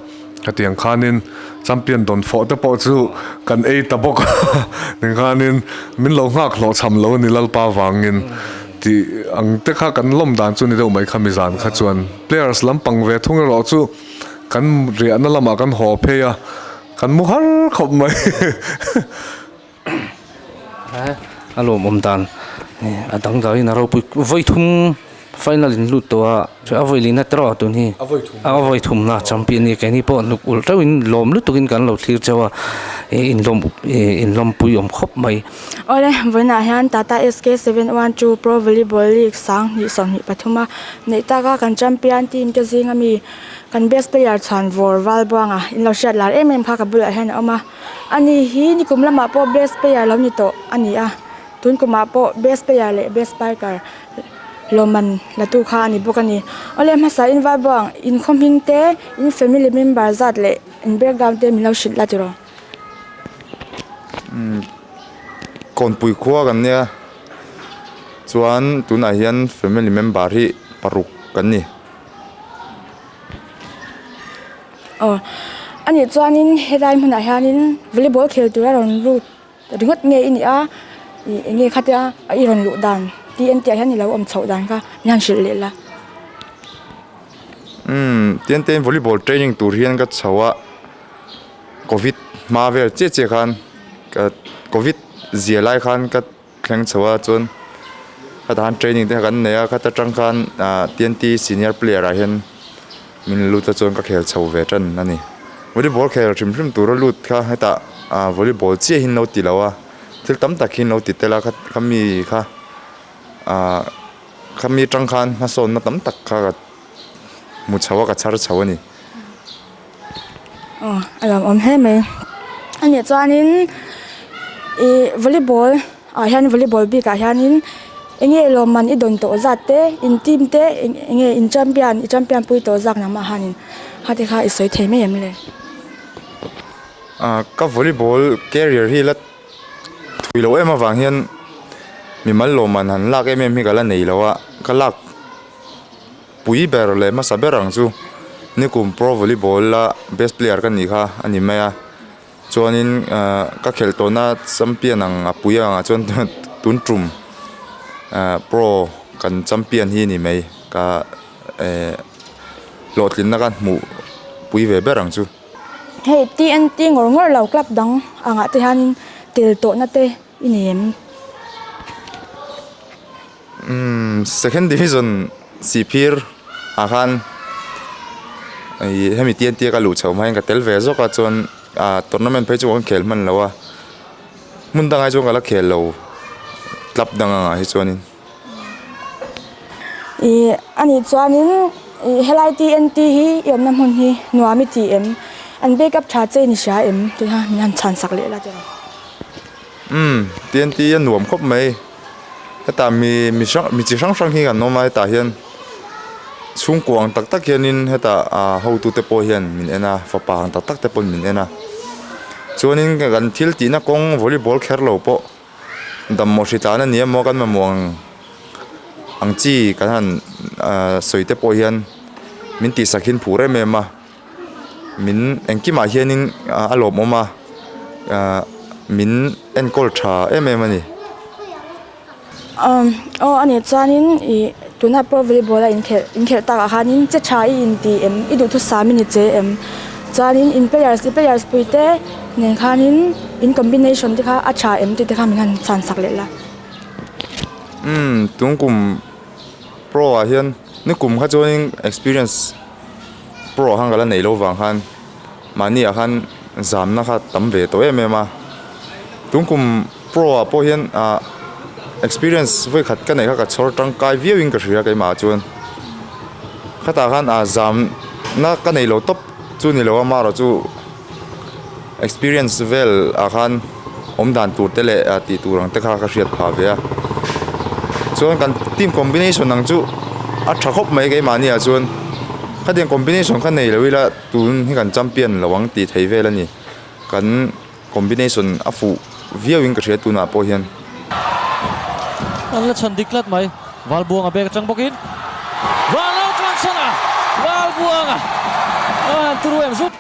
[SPEAKER 2] Hetiang khanin champion dawn fawh te pawh chu kan ei ta bawk a, ning khanin min lo nghak hlawh chham lo a ni Lalpa vangin tih ang te kha kan lawm dan chu ni deuh mai kha mizan kha chuan players lampang ve thung erawh chu kan riahna lamah kan haw phei a, kan mu har khawp mai.
[SPEAKER 1] A lawmawm dan a dangdaiin a ropui vawi thum final in lut tawh a a vawi lihna te erawh tun hi a vawi thumna champion a ni keini pawh hnuk ulh teuhin lawm lutukin kan lo thlir chauh a inlawm inlawmpui awm khawp mai.
[SPEAKER 5] Awle vawiinah hian Tata SK 712 Pro Volleyball League sang hnih 23 a neih taka kan champion team te zinga mi kan best player chhuan vawr Valbuanga in lo hriat lar em em kha ka bulah hian a awm a. Ani hi nikum lamah pawh best player lo ni tawh a ni a, tun kumah pawh best player leh best spiker lawmman la tu kha a ni bawk a ni. Awle hmasa in Vaibuang in khaw hming te, in family member zat leh in background te min lo hrilh la tiraw?
[SPEAKER 6] Umm Kawnpui khua kan nia chuan tunah hian family member hi paruk kan ni.
[SPEAKER 5] Aw a nih chuanin helai hmunah hianin volleyball khel tura rawn lut ringawt nge i nih a ih eng nge khatia i rawn luh dan tih en tih ah hian i lo awm chhoh dan kha min han hrilh leh la.
[SPEAKER 6] Umm tian te volleyball training tur hian ka chho a covid hma vel chiah chiah khan ka covid zia lai khan ka. Thleng chho a chuan khatah khan training te kha kan nei a khata tang khan ah TNT senior player ah hian min lut a chuan ka khel chho ve tan a ni volleyball khel hrim hrim tura lut kha hetah ah volleyball chiah hi an lo ti lo a thil tam tak hi an lo ti tel a khami kha ah khami tang khan hmasawnna tam tak kha ka hmu chho a ka chhar chho a ni.
[SPEAKER 5] Aw a lo awm hle mai a nih chuanin ih volleyball ah hian volleyball bik ah hianin eng nge lawmman i dawn tawh zat te in team te eng nge in champion i champion pui tawh zak namah hianin khati kha i sawi thei mai em le.
[SPEAKER 6] Ah ka volleyball career hi la thui loh em avang hian mimal lawmman han lak em em hi ka la nei lo a ka lak. Pui ber leh hmasa ber ang chu nikum pro volleyball la best player ka nih kha a ni mai a chuanin ahh ka khelh tawhna champion ang a pui ang ah chuan tun tum ahh pro kan champion hi a ni mai ka eh hlawhtlinna ka hmuh pui ve ber ang chu.
[SPEAKER 5] Hei TNT ngawr ngawr lo club dang angah te hianin tel tawhna te i nei em?
[SPEAKER 6] Umm second division sihphir ah khan ih hemi TNT a ka luh chhoh hma hian ka tel ve zawk a chuan ah tournament phei chu kan khel hman lo a hmun dangah hi chuan ka la khel lo club dang angah hi chuanin.
[SPEAKER 5] Ih anih chuanin ih helai TNT hi i awmna hmun hi nuam i ti em an backup tha che ni hria em tih kha min han chhan sak leh la tiraw.
[SPEAKER 6] Umm TNT a nuam khawp mai. Hetah mi mi hrang mi chi hrang hrang hi an awm a hetah hian chhungkua ang tak tak hianin hetah ah hotute pawh hian min en a fapa ang tak tak te pawhin min en a chuanin kan thil tihna kawng volleyball kher lo pawh dammaw hri tlan a ni emaw kan mamawh ang ang chi kan han ah sawi te pawh hian min tihsak hi an phur em em a min engkimah hianin a lawmawm a ah min enkawl tha em em a ni.
[SPEAKER 5] Umm aw a nih chuanin ih tuna pro volleyball a inkhelh inkhelh takah khanin che tha i inti em i duhthusam i ni che em chuanin in players i players pui te nen khanin in combination te kha a tha em tih te kha min han chhan sak leh la.
[SPEAKER 6] Umm tungkum pro ah hian nikum kha chuanin experience pro ah khan ka la neih loh vang khan mahni ah khan zamna kha tam ve tawh em em a tungkum pro ah pawh hian ah experience vawi khat ka neih kha ka chhawr tangkai viau in ka hria keimah ah chuan khatah khan ah zamna ka neih loh tawp chu ni lo a amaherawhchu experience vel ah khan awm dan tur te leh ah tih tur ang te kha ka hriat phah ve a chuan kan team combination ang chu a tha khawp mai keimahni ah chuan khatiang combination kha nei lo ila tun hi kan champion lo ang tih thei vel a ni kan combination a fuh viau in ka hria tunah pawh hian.
[SPEAKER 3] An la chhan dik tlat mai. Valbuanga bag atang bawkin Vanlo Tlansana Valbuanga a han turu em zut.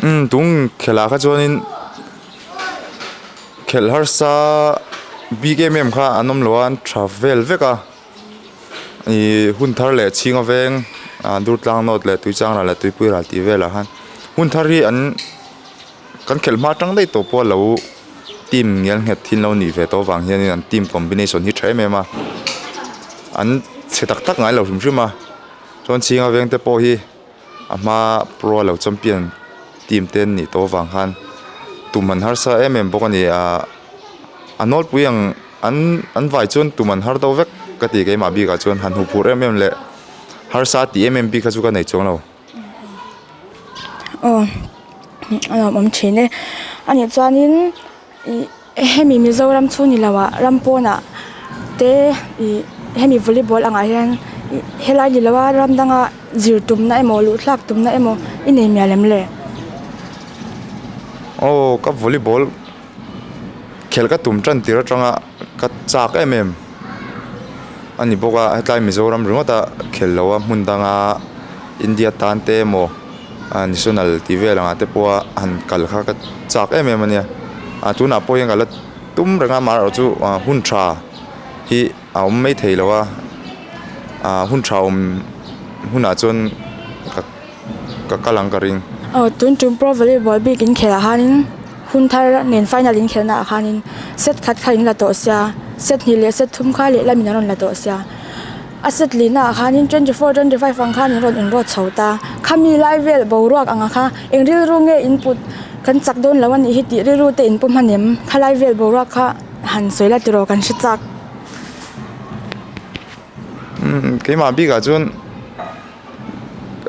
[SPEAKER 6] Umm tung khelh ah kha chuanin khelh harsa bik em em kha an awm lo a an tha vel vek a ih hun thar leh chhinga veng ah durtlang nawt leh tuichang ral leh tuipui ral tih velah khan hun thar hi an kan khelh hma tang daih tawh pawh a lo team ngial nghet thin lo nih ve tawh avang hianin an team combination hi tha em em a an chhe tak tak ngai lo hrim hrim a chuan chhinga veng te pawh hi. A hma pro lo champion team te an nih tawh avang khan tum an harsa em em bawk a ni a a nawlpui ang an an vai chuan tum an har deuh vek ka ti keimah bikah chuan han hmuh phur em em leh harsa tih em em bik kha chu ka nei chuang lo.
[SPEAKER 5] Aw a nuam awm thin e a nih chuanin ih hemi Mizoram chhung ni lo ah ram pawnah te ih hemi volleyball angah hian ih helai ni lo a ram danga zir tumna emaw luh thlak tumna emaw i nei mial em le?
[SPEAKER 6] Aw ka volleyball khelh ka tum tan tir atanga ka chak em em a ni bawk a hetlai Mizoram ringawt a khelh loh a hmun danga India tan te emaw. a national tih vel angah te pawha han kal kha ka chak em em a nia ah tunah pawh hian ka la tum reng a amaherawh chu ah hun tha hi a awm mai thei lo a ah hun tha awm hunah chuan ka ka kal ang ka ring.
[SPEAKER 5] Aw tun tum pro volleyball bik in khelh ah khanin hun thar nen final in khelh naah khanin set khat kha in la tawh sia set hnih leh set thum kha lehlam in a rawn la tawh sia. A set lihna ah khanin 24, 25 ang khan in rawn inrawt chho ta. Khami lai vel boruak anga kha eng rilru nge in put kan chak dawn lo a nih hi tih rilru te in pu hman em? Khalai vel boruak kha han sawi la tiraw kan hre chak.
[SPEAKER 6] Umm keimah bikah chuan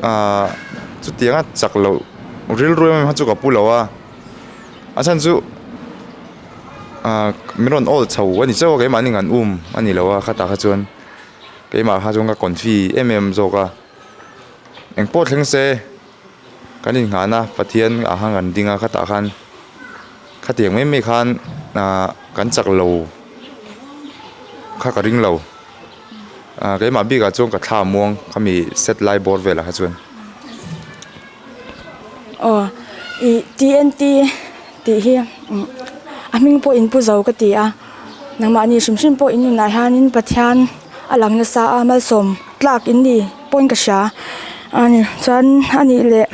[SPEAKER 6] ahh chutianga chak loh rilru em em kha chu ka pu lo a, a chhan chu ahh min rawn awl chho a ni chauh a keimahni an um a ni lo a khatah kha chuan. Keimah kha chuan ka confi em em zawk a, engpawh thleng se kan inngahna Pathian ah khan kan ding a khatah khan khatiang mai mai khan ahh kan chak lo kha ka ring lo ahh keimah bikah chuan ka thla muang khami set lai bawr velah kha chuan.
[SPEAKER 5] Aw ih TNT tih hi a hming pawh inpu zo ka ti a. Nangmahni hrim hrim pawh in nunah hianin Pathian a lang nasa a malsawm tlak in ni pawhin ka hria a ni chuan a nih leh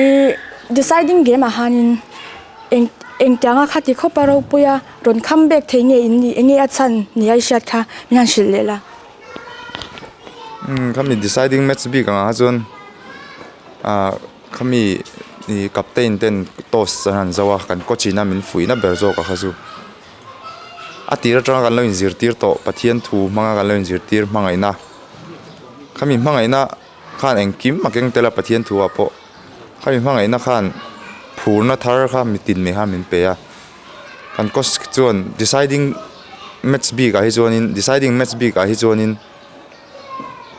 [SPEAKER 5] ihh deciding game ah hianin eng engtianga khati khawp a ropui a rawn kham bek thei nge in nih enge a chhan ni a i hriat kha min han hrilh leh la.
[SPEAKER 6] Umm khami deciding match bik ang ah chuan ah. Khami ih captain ten toss an han zo a kan coach in a min fuihna ber zawk a kha chu a tir atanga kan lo inzirtir tawh Pathian thu hmanga kan lo inzirtir hmangaihna khami hmangaihna khan engkim a keng tel a Pathian thu ah pawh khami hmangaihna khan phurna thar kha mitin mai khan min pe a kan coach chuan deciding match bik ah hi chuanin deciding match bik ah hi chuanin.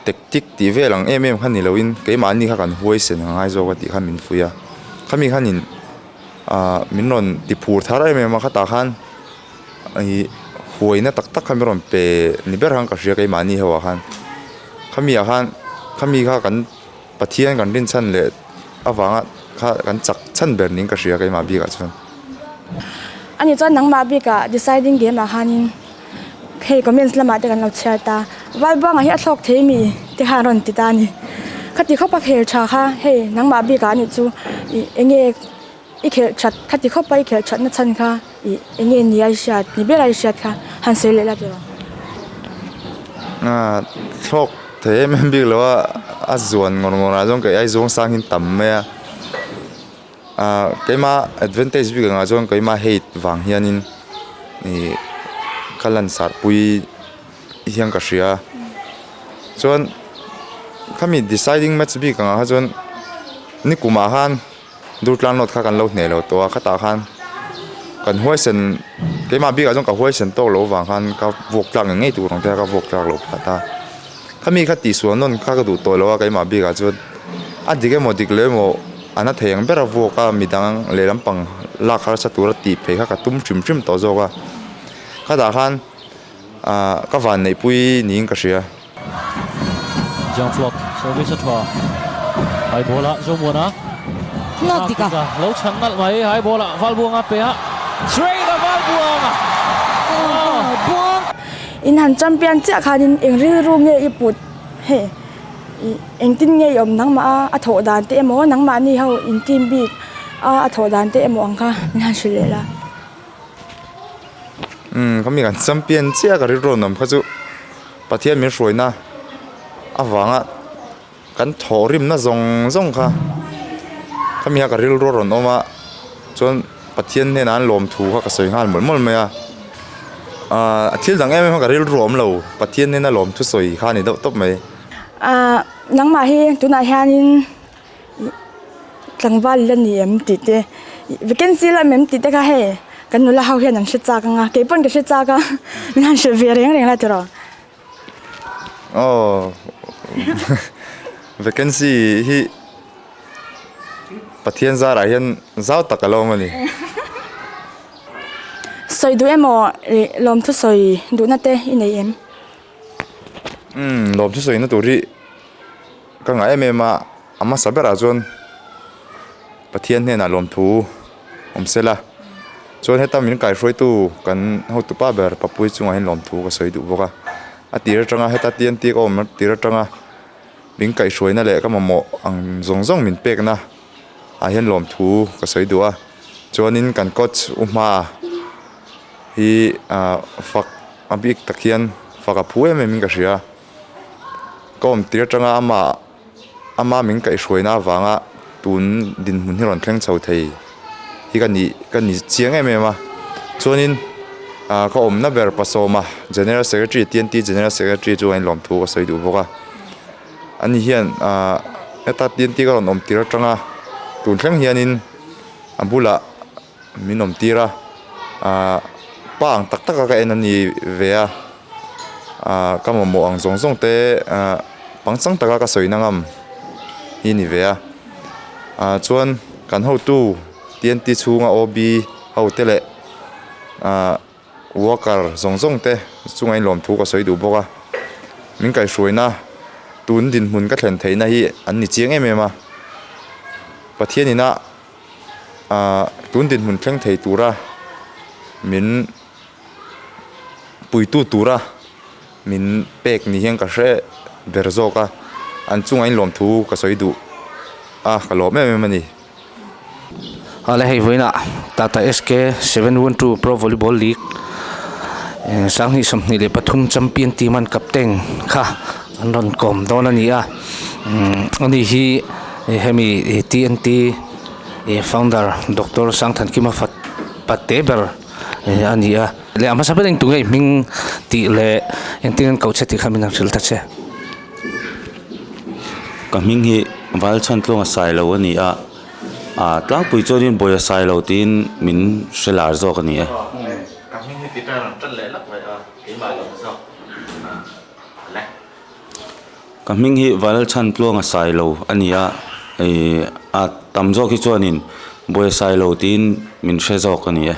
[SPEAKER 6] Tactic tih vel ang em em kha ni loin keimahni kha kan huaisen a ngai zawk a tih khan min fuih a khami khanin ah min rawn ti phur thar em em a khatah khan ih huaina tak tak kha min rawn pe ni ber khan ka hria keimahni ho ah khan khami ah khan khami kha kan Pathian kan rinchhan leh avanga kha kan chak chhan ber niin ka hria keimah bikah chuan.
[SPEAKER 5] Ani chuan nangmah bikah deciding game ah khanin. Hei comments lamah te kan lo chhiar ta Valbuanga hi a thlawk thei mi te khan rawn ti ta a ni khati khawpa khel tha kha hei nangmah bikah a nih chu ih eng nge i khelh that khati khawpa i khelh that na chhan kha ih eng nge ni a i hriat ni ber a i hriat kha han sawi leh la tiraw.
[SPEAKER 6] Ah thlawk thei em em bik lo a a zuan ngawr ngawr ah chuan kei ai zawng sang in tam mai a ah keimah advantage bik angah chuan keimah height vang hianin ih ka lan sarhpui hian ka hria chuan khami deciding match bik angah kha chuan nikumah khan Durtlang note kha kan lo hneh lo tawh a khatah khan kan huaisen keimah bikah chuan ka huaisen tawk loh avang khan ka vuak tlak ngei ngei tur ang te kha ka vuak tlak loh phah ta khami kha tihsual nawn kha ka duh tawh lo a keimah bikah chuan a dik emaw dik lo emaw a na thei ang ber a vuak a midang lehlam pang lak harsa tura tih phei kha ka tum hrim hrim tawh zawk a khatah khan ah ka vanneihpui niin ka hria.
[SPEAKER 3] Jang Flock service a tha. High ball a Zomuana.
[SPEAKER 4] Nghak dik a.
[SPEAKER 3] Lo chhan nalh mai, high ball ah Valbuanga pe a, straight a Valbuanga!
[SPEAKER 4] Buang.
[SPEAKER 5] In han champion chiah khanin eng rilru nge i put hei engtin nge i awm nangmah a a thawh dan te emaw nangmahni ho in team bik a a thawh dan te emaw ang kha min han hrilh leh la.
[SPEAKER 6] Umm khami kan champion chiah ka rilru an awm kha chu Pathian min hruaina avanga kan thawhrimna zawng zawng kha khami a ka rilru a rawn awm a chuan Pathian hnenah an lawmthu kha ka sawi nghal mawlh mawlh mai a ahh a thil dang em em kha ka rilru a awm lo Pathian hnena lawmthu sawi kha a ni deuh tawp mai.
[SPEAKER 5] Ahh nangmah hi tunah hianin tlangval la ni em tih te vacancy la awm em tih te kha hei kan nula ho hian an hre chak ang a kei pawn ka hre chak a min han hrilh ve reng reng la tiraw.
[SPEAKER 6] Aw vacancy hi Pathian zarah hian zau tak a lo awm a ni.
[SPEAKER 5] Sawi duh emaw ih lawmthu sawi duhna te i nei em?
[SPEAKER 6] Umm lawmthu sawina tur hi ka ngah em em a, a hmasa berah chuan Pathian hnenah lawmthu awm se la, chuan heta min kaihruaitu kan hotupa ber Papui chungah hian lawmthu ka sawi duh bawk a, a tir atanga heta TNT ka awm tir atanga min kaihhruaina leh ka mamawh ang zawng zawng min pekna ah hian lawmthu ka sawi duh a, chuanin kan coach u hma hi ah fak a bik tak hian fak a phu em em in ka hria, ka awm tir atanga amah. Ama min kaihhruaina avanga tun dinhmun hi rawn thleng chho thei hi ka nih ka ni chiang em em a chuanin ah ka awmna ber pasawma general secretary TNT general secretary chu a inlawm thu ka sawi duh bawk a ani hian ah heta TNT ka rawn awm tir atanga tun thleng hianin a bulah min awm tir a ah pa ang tak tak a ka en a ni ve a ah ka mamawh ang zawng zawng te ah pangchang taka ka sawi na ngam hi a ni ve a ah chuan kan hotu TNT chhunga OB ho te leh ah worker zawng zawng te chungah in lawmthu ka sawi duh bawk a min kaihhruaina tun dinhmun ka thlen theihna hi an ni chiang em em a Pathian ina. Ahh tun dinhmun thleng thei tura min puitu tura min pek ni hian ka hre ber zawk a an chungah in lawmthu ka sawi duh a ka lawm em em a ni.
[SPEAKER 1] Awle hei vawiinah Tata SK 712 Pro Volleyball League 2023 champion team an captain kha an rawn kawm dawn a ni a ani hi. Hemi TNT founder Doctor Sangthankima fat patte ber a ni a. Leh a hmasa ber eng tunge i hming tih leh engtin an koh che tih kha min han hrilh ta che.
[SPEAKER 7] Ka hming hi Valchhantluanga Sailo a ni a, ah tlangpui chuanin Bawia Sailo tiin min hre lar zawk a ni e.
[SPEAKER 1] Ka hming hi ti tan tan leh lak mai a, keimah lo zawk a le.
[SPEAKER 7] Ka hming hi Valchhantluanga Sailo a ni a, ih a tam zawk hi chuanin Bawia Sailo tiin min hre zawk a ni e.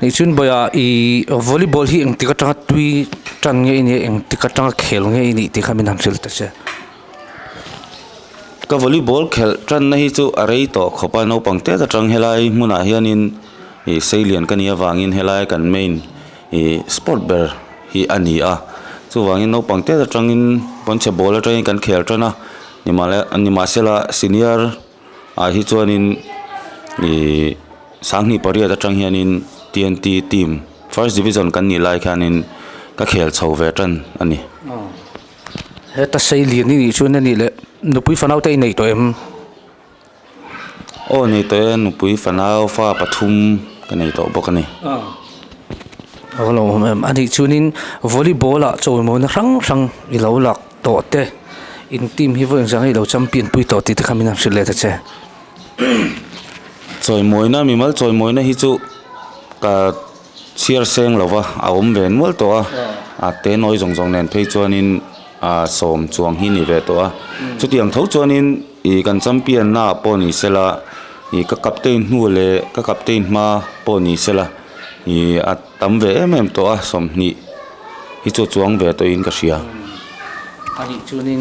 [SPEAKER 1] Nichun Bawia ih volleyball hi engtik atanga tui tan nge i nih a engtik atanga khel nge i nih tih kha min han hrilh ta che.
[SPEAKER 7] Ka volleyball khelh tanna hi chu a rei tawh khawp a, naupang tet atang helai hmunah hianin ih seilian ka nih avangin helai kan main ih sport ber hi a ni a chuvangin naupang te atangin pawnchhe ball atangin kan khel tan a nimahla nimahsela senior ah hi chuanin ih sanghnih pariat atang hianin T N T team first division kan nih lai khianin ka khel chho ve tan a ni.
[SPEAKER 1] Heta sei lian i nih chuan a nih leh nupui fanau te i nei tawh em?
[SPEAKER 7] Aw nei tawh e, nupui fanau fa pathum ka nei tawh bawk a ni.
[SPEAKER 1] A va lo awm em? A nih chuanin volleyball ah chawimawina hrang hrang i lo lak tawh te, in team hi vawi engzah nge i lo champion pui tawh tih te kha min han hrilh leh ta che.
[SPEAKER 7] Chawimawina mimal chawimawina hi chu ka chhiar seng lo va, a awm ve nual tawh a, a te nawi zawng zawng nen phei chuanin a sawm chuang hi ni ve tawh a, chutiang tho chuanin ih kan champion na ah pawh ni sela ih ka captain hnu leh ka captain hma pawh ni sela ih a tam ve em em tawh a sawmhnih hi chu a chuang ve tawhin ka hria.
[SPEAKER 1] A nih chuanin.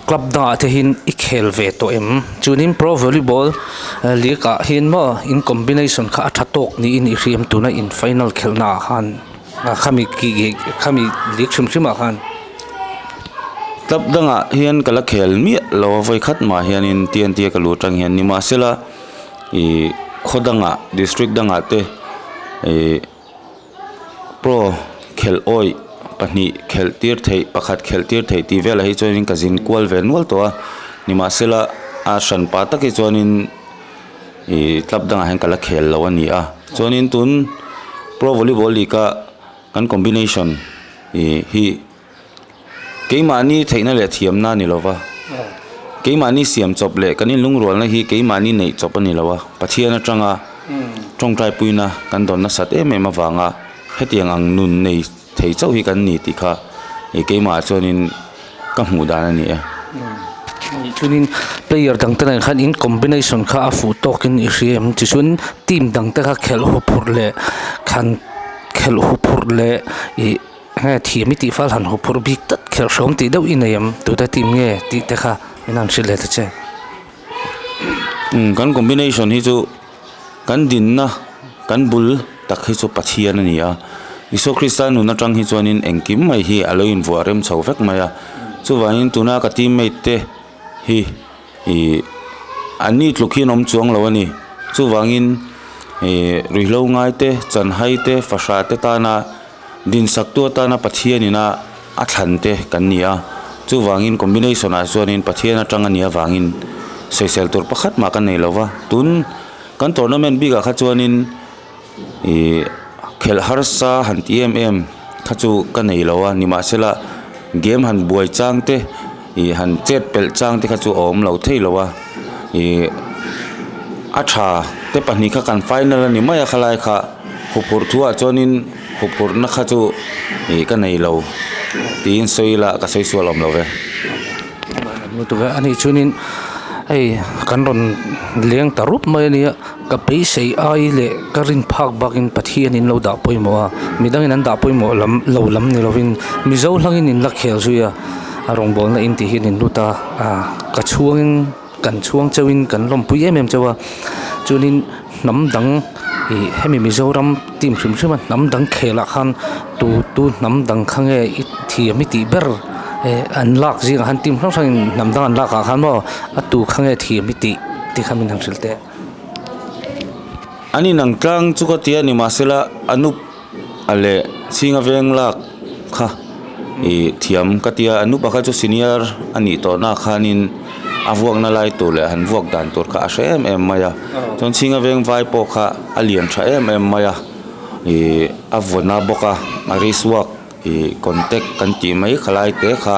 [SPEAKER 1] Club dangah te hian i khel ve tawh em? Chuanin pro volleyball league ah hian maw in combination kha a tha tawk niin i hria em tuna in final khelhna ah khan khami khami league hrim hrim ah khan.
[SPEAKER 7] Club dangah hian ka la khel miah lo a vawi khat mah hianin TNT a ka luh atang hian nimahsela ih khaw dangah district dangah te ih. Pro khelh awih pahnih khelh tir theih pakhat khelh tir theih tih velah hi chuanin ka zin kual ve nual tawh a nimahsela a hran pah tak hi chuanin ih club dangah hian ka la khel lo a ni a chuanin tun pro volleyball league a kan combination ih hi. Keimahni theihna leh thiamna a ni lo va, keimahni siam chawp leh kan inlungrualna hi keimahni neih chawp a ni lo a, Pathian atanga tawngtaipuina kan dawn nasat em em avanga hetiang ang nun nei thei chauh hi kan ni tih kha keimahah chuanin ka hmuh dan a ni e.
[SPEAKER 1] Chuanin player dangte nen khan in combination kha a fuh tawkin i hria em? Tichuan team dangte kha khelh huphurh leh khan khelh huphurh leh ih. Nge thiam i tih fal han haw phurh bik tlat kher hrawm tih deuh i nei em? Tute team nge tih te kha min han hrilh leh ta che.
[SPEAKER 7] Umm kan combination hi chu kan dinna kan bul tak hi chu Pathian a ni a, Isua Krista nun atang hi chuanin engkim mai hi a lo invuah rem chho vek mai a, chuvangin tuna ka teammate te hi ih an ni tluk hian awm chuang lo a ni, chuvangin ih ruihhlo ngai te chanhai te fahrah te tana. Dinsaktu atana Pathian ina a thlan te kan ni a, chuvangin combination ah chuanin Pathian atang a nih avangin sawisel tur pakhat mah kan nei lo va, tun kan tournament bikah kha chuanin ih khelh harsa han ti em em kha chu ka nei lo a, nimahsela game han buai chang te ih han chet pelh chang te kha chu a awm lo thei lo a, ih a tha te pahnih kha kan final a ni mai a khalai kha. Huphurh thuah chuanin huphurhna kha chu ih ka nei lo tiin sawi ila ka sawi sual awm lo ve.
[SPEAKER 1] A nih chuanin hei kan rawn leng ta rup mai a nia ka beisei ai leh ka rin phak bakin Pathianin lo dah pawimawh a midangin an dah pawimawh lam lo lam ni lovin Mizo hlangin in la khel zui a a rawngbawlna in tih hian in lut a ka chhuangin. Kan chhuang chauhin kan lawmpui em em chauh a, chuanin hnam dang ih hemi Mizoram team hrim hrim a hnam dang khelah khan tu tu hnam dang kha nge i thiam i tih ber eh an lak zingah khan team hrang hrangin hnam dang an lak ah khan maw a tu kha nge thiam i tih tih kha min han hrilh teh.
[SPEAKER 7] An inang tlang chu ka ti a nimahsela Anup a leh Chhinga veng lak kha ih thiam ka tia Anup a kha chu senior a nih tawh na khanin a vuakna lai tur leh han vuak dan tur kha a hre em em mai a chuan Chhinga veng vai pawh kha a lian tha em em mai a ih a vawn a bawk a a wrist work ih contact kan tih mai khalai te kha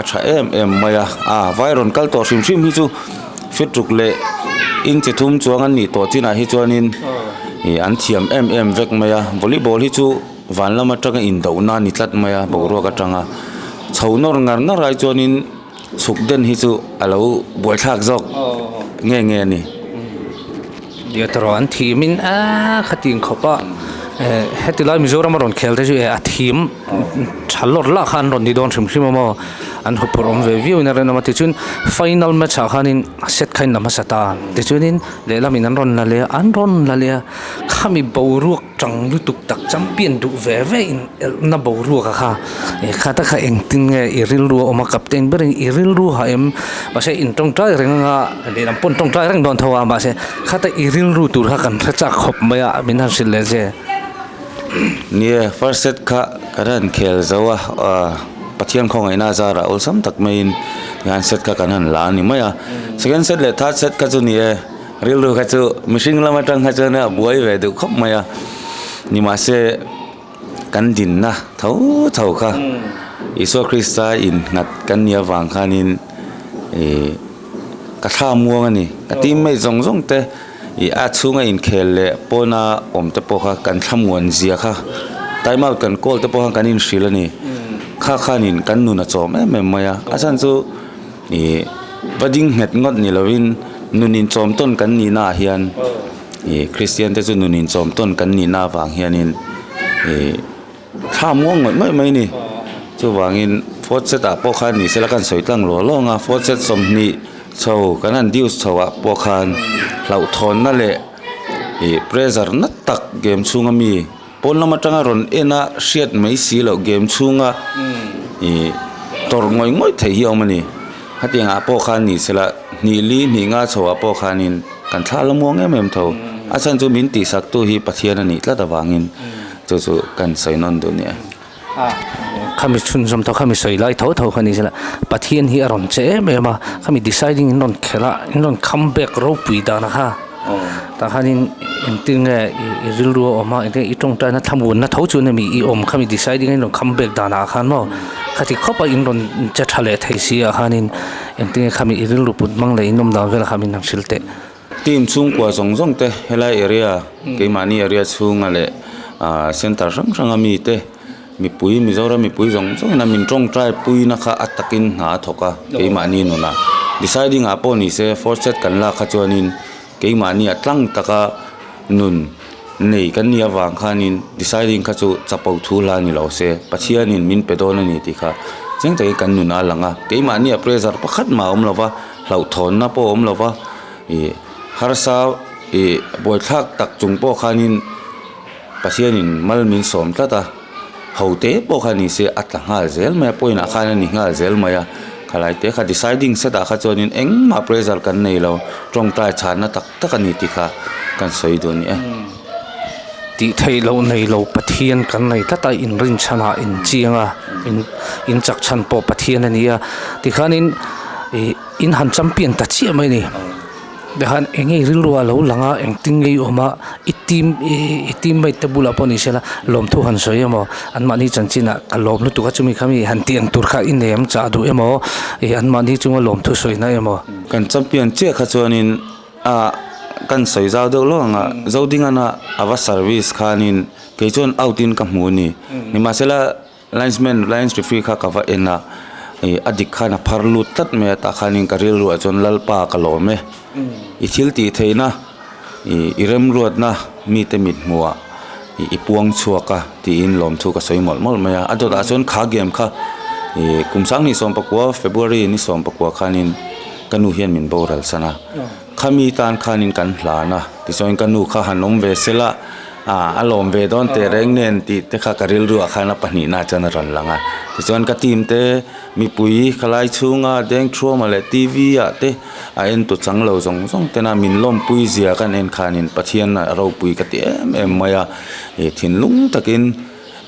[SPEAKER 7] a tha em em mai a a vai rawn kal tawh hrim hrim hi chu fit ruk leh inchi thum chuang an nih tawh chinah hi chuanin ih an thiam em em vek mai a volleyball hi chu van lam atanga indohna a ni tlat mai a boruak atanga chho nawr ngar ngar ai chuanin chhuk den hi chu a lo buaithlak zawk nge nge a ni.
[SPEAKER 1] Erawh an thimin aaa khatiang khawp a eh heti lai Mizoram a rawn khel te chu eh a thim tha lawr lah kha an rawn ni dawn hrim hrim a maw an huphurh awm ve viau in a rinawm a tichuan final match ah khanin set kha in la hmasa ta tichuanin lehlamin an rawn la leh a an rawn la leh a khami boruak tang lutuk tak champion duh ve ve in elhna boruak a kha eh kha ta kha engtin nge i rilru a awm a captain berin i rilru ha em mahse in tawngtai reng anga lehlam pawh an tawngtai reng dawn tho a mahse khata i rilru tur kha kan hre chak khawp mai a min han hrilh leh che.
[SPEAKER 7] Nia first set kha kan han khel zo a ah Pathian khawngaihna zarah awlsam tak maiin tihian set kha kan han la a ni mai a second set leh third set kha chu ni e. Rilru kha chu mihring lam atang kha chuan a buai ve duh khawp mai a, nimahse kan dinna tho tho kha Isua Krista innghat kan nih avang khanin ih ka thla muang a ni. Ka teammate zawng zawng te ih a chhunga inkhel leh pawna awm te pawh kha kan thla muan zia kha time out kan call te pawh khan kan inhrilh a ni. Kha khanin kan nun a chawm em em mai a, a chhan chu. Ih va ding nghet ngawt ni lovin nun inchawm tawn kan nihna ah hian ih Kristian te chu nun inchawm tawn kan nihna avang hianin ih thla muang ngawih ngawih mai a ni chuvangin Fourth set ah pawh khan ni sela kan sawi tlang law law ang a, fourth set 20 chho kan han deuce chho ah pawh khan hlauhthawnna leh ih pressure na tak game chhunga mi pawn lam atanga rawn en a hriat mai si loh game chhunga ih tawrh ngawih ngawih theih hi a awm a ni. Hetiang ah pawh khan ni sela hnih li hnih nga chho ah pawh khanin kan thla la muang em em tho. A chhan chu min tihsak tu hi Pathian a nih tlat avangin chu chu kan sawi nawn duh nia.
[SPEAKER 1] Khami chhunzawm tho khami sawi lai tho tho kha ni sela Pathian hi a rawn che em em a khami deciding in rawn khelh a in rawn come back ropui dan a kha tah khanin engtin nge i rilru a awm a engtin nge i tawngtaina thlamuanna tho chu nia mi i awm khami deciding in rawn come back danah khan maw khati khawp a in rawn che tha leh thei si ah khanin engtin nge khami i rilru put hmang leh in awm dan velah kha min han hrilh teh.
[SPEAKER 7] Team chhungkua zawng zawng te helai area keimahni area chhunga leh ah center hrang hranga mite mipui Mizoram mipui zawng zawng ina min tawngtai puina kha a takin hna a thawk a keimahni nunah deciding ah pawh ni se fourth set kan lak kha chuanin keimahni a tlang taka nun nei kan nih avang khanin deciding kha chu chapo thu hla ni lo se Pathianin min pe dawn a ni tih kha chiang takin kan nun a lang a keimahni a pressure pakhat mah a awm lo va hlauhthawnna pawh a awm lo va ih harsa ih buaithlak tak chung pawh khanin Pathianin mal min sawm tlat a ho te pawh kha ni se a tla nghal zel mai a point ah khan a ni nghal zel mai a khalai te kha deciding set ah kha chuanin engmah pressure kan nei lo tawngtai chhanna tak tak a ni tih kha kan sawi duh a ni e.
[SPEAKER 1] Tih theih loh nei lo Pathian kan nei tlat a inrin chhanah in chiang a in in chak chhan pawh Pathian a ni a tikhanin ih in han champion ta chiah mai a ni. Tikhan eng nge rilru a lo lang a engtin nge i awm a i team i teammate te bulah pawh ni sela lawmthu han sawi emaw anmahni chanchinah ka lawm lutuk a chumi kha mi han tih ang tur kha i nei ang chah duh emaw ih anmahni chunga lawmthu sawina emaw.
[SPEAKER 7] Kan champion chiah kha chuanin ah kan sawi zau deuh lawk ang a Zodingana a va service khanin kei chuan out in ka hmu a ni nimahsela Linesman lines referee kha ka va en a ih a dik khan a phar lut tlat mai a tah khanin ka rilruah chuan Lalpa ka lawm e i thil tih theihna ih i remruatna mite mit hmuhah ih i puang chhuak a tiin lawmthu ka sawi mawlh mawlh mai a a dawtah chuan kha game kha ih kum sanghnih sawmpakua February ni sawmpakua khanin ka nu hian min boral san a. Khami tan khanin kan hlan a, tichuan ka nu kha han awm ve sela, ah a lawm ve dawn teh reng nen tih te kha ka rilruah khan a pahnihna chuan a rawn lang a. Tichuan ka team te mipui khalai chhunga Dengthuama leh TV ah te a en tu chang lo zawng zawng tena min lawmpui zia kan en khanin Pathian a ropui ka ti em em mai a, ih thinlung takin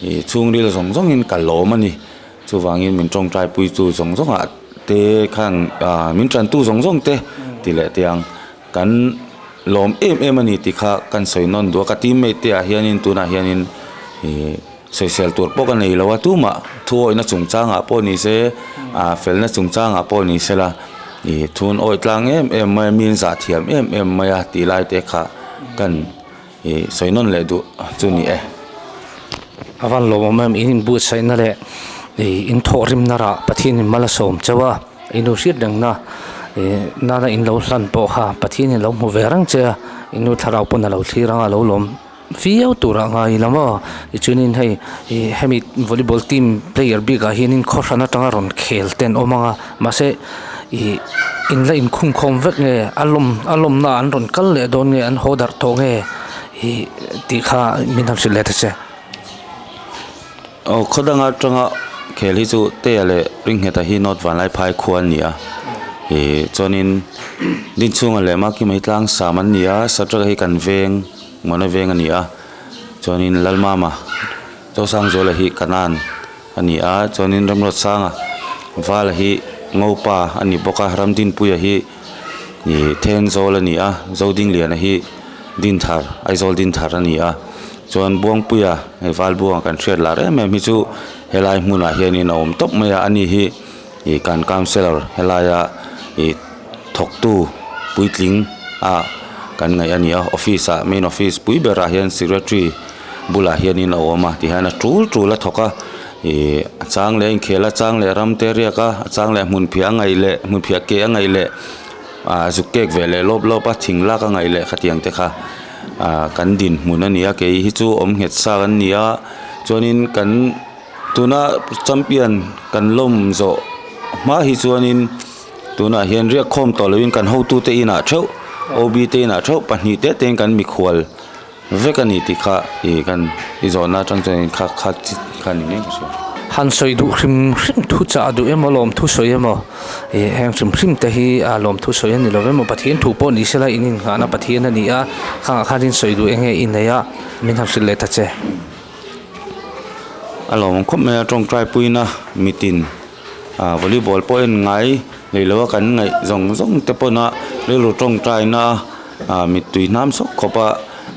[SPEAKER 7] ih chhungril zawng zawngin ka lawm a ni. Chuvangin min tawngtai pui chu zawng zawngah te khan ah min tantu zawng zawng te ti leh tiang kan lawm em em a ni tih kha kan sawi nawn duh a ka teammate te ah hianin tunah hianin ih sawisel tur pawh ka nei lo a tumah thuawihna chungchangah pawh ni se ah felna chungchangah pawh ni sela ih thun awih tlang em em mai a min zah thiam em em mai a tih lai te kha kan Ih sawi nawn leh duh chu ni e.
[SPEAKER 1] A van lawmawm em in inbuatsaihna leh ih in thawhrimna rah Pathianin mal a sawm chauh a, in nu hriat rengna ih nana in lo hlan pawh kha Pathianin lo hmu ve reng che a, in nu thlarau pawn a lo thlir ang a lo lawm viau turah ngai ila maw. Tichuanin hei ih hemi volleyball team player bikah hianin khawhran atanga rawn khel te an awm ang a mahse ih in la inkhungkhawm vek nge a lawm a lawmna an rawn kal leh dawn nge an haw darh tawh nge ih tih kha min han hrilh leh ta che.
[SPEAKER 7] Aw khaw danga atanga khel hi chu Tea leh Ringheta hi North Vanlaiphai khua an ni a ih chuanin Dinchhunga leh Makimei tlang sam an ni a Satraka hi kan veng Mawna veng a ni a chuanin Lalmama Zosangzuala hi Kanan a ni a chuanin Ramruatsanga Vala hi Ngopa a ni bawk a Ramdinpuia hi ih Thenzawl a ni a Zodingliana hi Dinthar Aizawl Dinthar a ni a chuan Buangpuia hei Valbuanga kan hriat lar em em hi chu helai hmunah hianin a awm tawp mai a ani hi ih kan councellor helaia ih thawktu puitling a kan ngaih a ni a office ah main office pui berah hian secretary bulah hianin a awm a tihian a tul tul a thawk a ih a chang leh a inkhel a chang leh ram te a riak a a chang leh hmun phiah a ngaih leh hmun phiah ke a ngaih leh ah zuk kek ve leh lawp lawp a thing lak a ngaih leh khatiang te kha ah kan dinhmun a ni a kei hi chu awm nghet sa kan ni a chuanin kan. Tuna champion kan lawm zawh hma hi chuanin tunah hian riak khawm tawh loin kan hotute inah theuh OB te inah theuh pahnih te tein kan mikhual vek a ni tih kha ih kan i zawhna atang chuan kha kha chi kha ni mai ka hria.
[SPEAKER 1] Han sawi duh hrim hrim thu chah duh emaw lawmthu sawi emaw ih heng hrim hrim te hi a lawmthu sawi a ni lo emaw Pathian thu pawh ni sela in innghahna Pathian a ni a khangah khan in sawi duh eng nge i nei a min han hrilh leh ta che.
[SPEAKER 7] A lawm khawp mai a tawngtai puina mitin ah volleyball pawh en ngai nei lo a kan ngaih zawng zawng te pawn a rilru tawngtaina ah mittui hnam sawk khawp a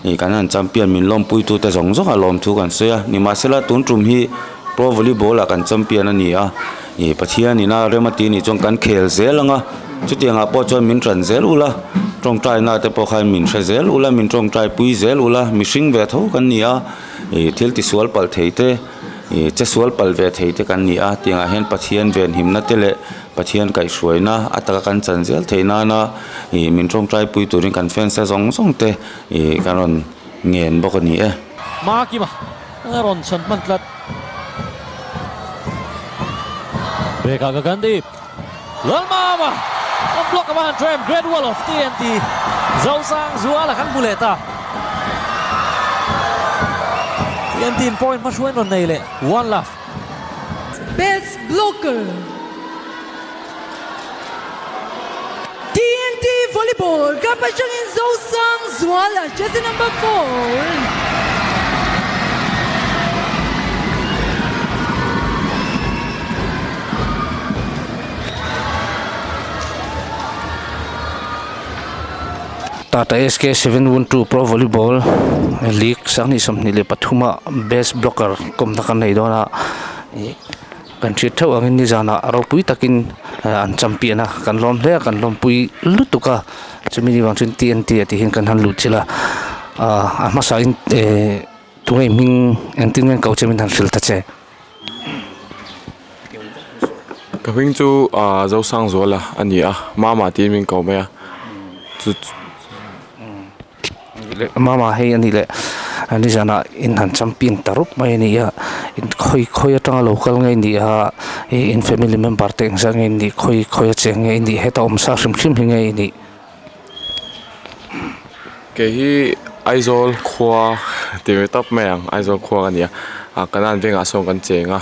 [SPEAKER 7] ih kan han champion min lawmpui tu te zawng zawng a lawm thu kan sawi a nimahsela tun tum hi pro volleyball ah kan champion a ni a ih Pathian in a rem a tih anih chuan kan khel zel ang a chutiang ah pawh chuan min tan zel ula tawngtaina te pawh khan min hre zel ula min tawngtai pui zel ula mihring ve tho kan ni a ih thil tisual palh thei te ih che sual palh ve thei te kan ni a tiangah hian Pathian venhimna te leh Pathian kaihhruaina a taka kan chan zel theih nana ih min tawngtai pui turin kan fans te zawng zawng te ih kan rawn ngen bawk a ni e.
[SPEAKER 3] Makima a rawn chhan hman tlat. Beka ka Gandhi. Lalmama an block a han tram Great Wall of TNT Zosang Zuala kan hmu leh ta. TNT in point hmahruain rawn nei leh one love.
[SPEAKER 4] Best Blocker TNT Volleyball Cup atangin Zosang Zuala jersey number 4.
[SPEAKER 1] Tata SK 712 Pro Volleyball League 2023 a best blocker kawmna kan nei dawn a ih kan hriat theuh angin nizanah ropui takin an champion a kan lawm hle a kan lawmpui lutuk a chumi ni vang chuan TNT ah tih hian kan han lut chilh a ah a hmasa in eh tunge hming engtin nge an ko che min han hrilh ta che.
[SPEAKER 8] Ka hming chu ah Zosangzuala a ni a Mama tiin min ko mai a chu
[SPEAKER 1] Mama hei a nih leh nizanah in han champion ta rup mai a ni a in khawi khawi atanga lo kal nge ni a in family member te engzah nge nih khawi khawi a cheng nge nih heta awm sa hrim hrim hi nge i nih.
[SPEAKER 8] Kei hi Aizawl khua ti ve tawp mai ang Aizawl khua ka ni a ah kanan vengah sawn kan cheng a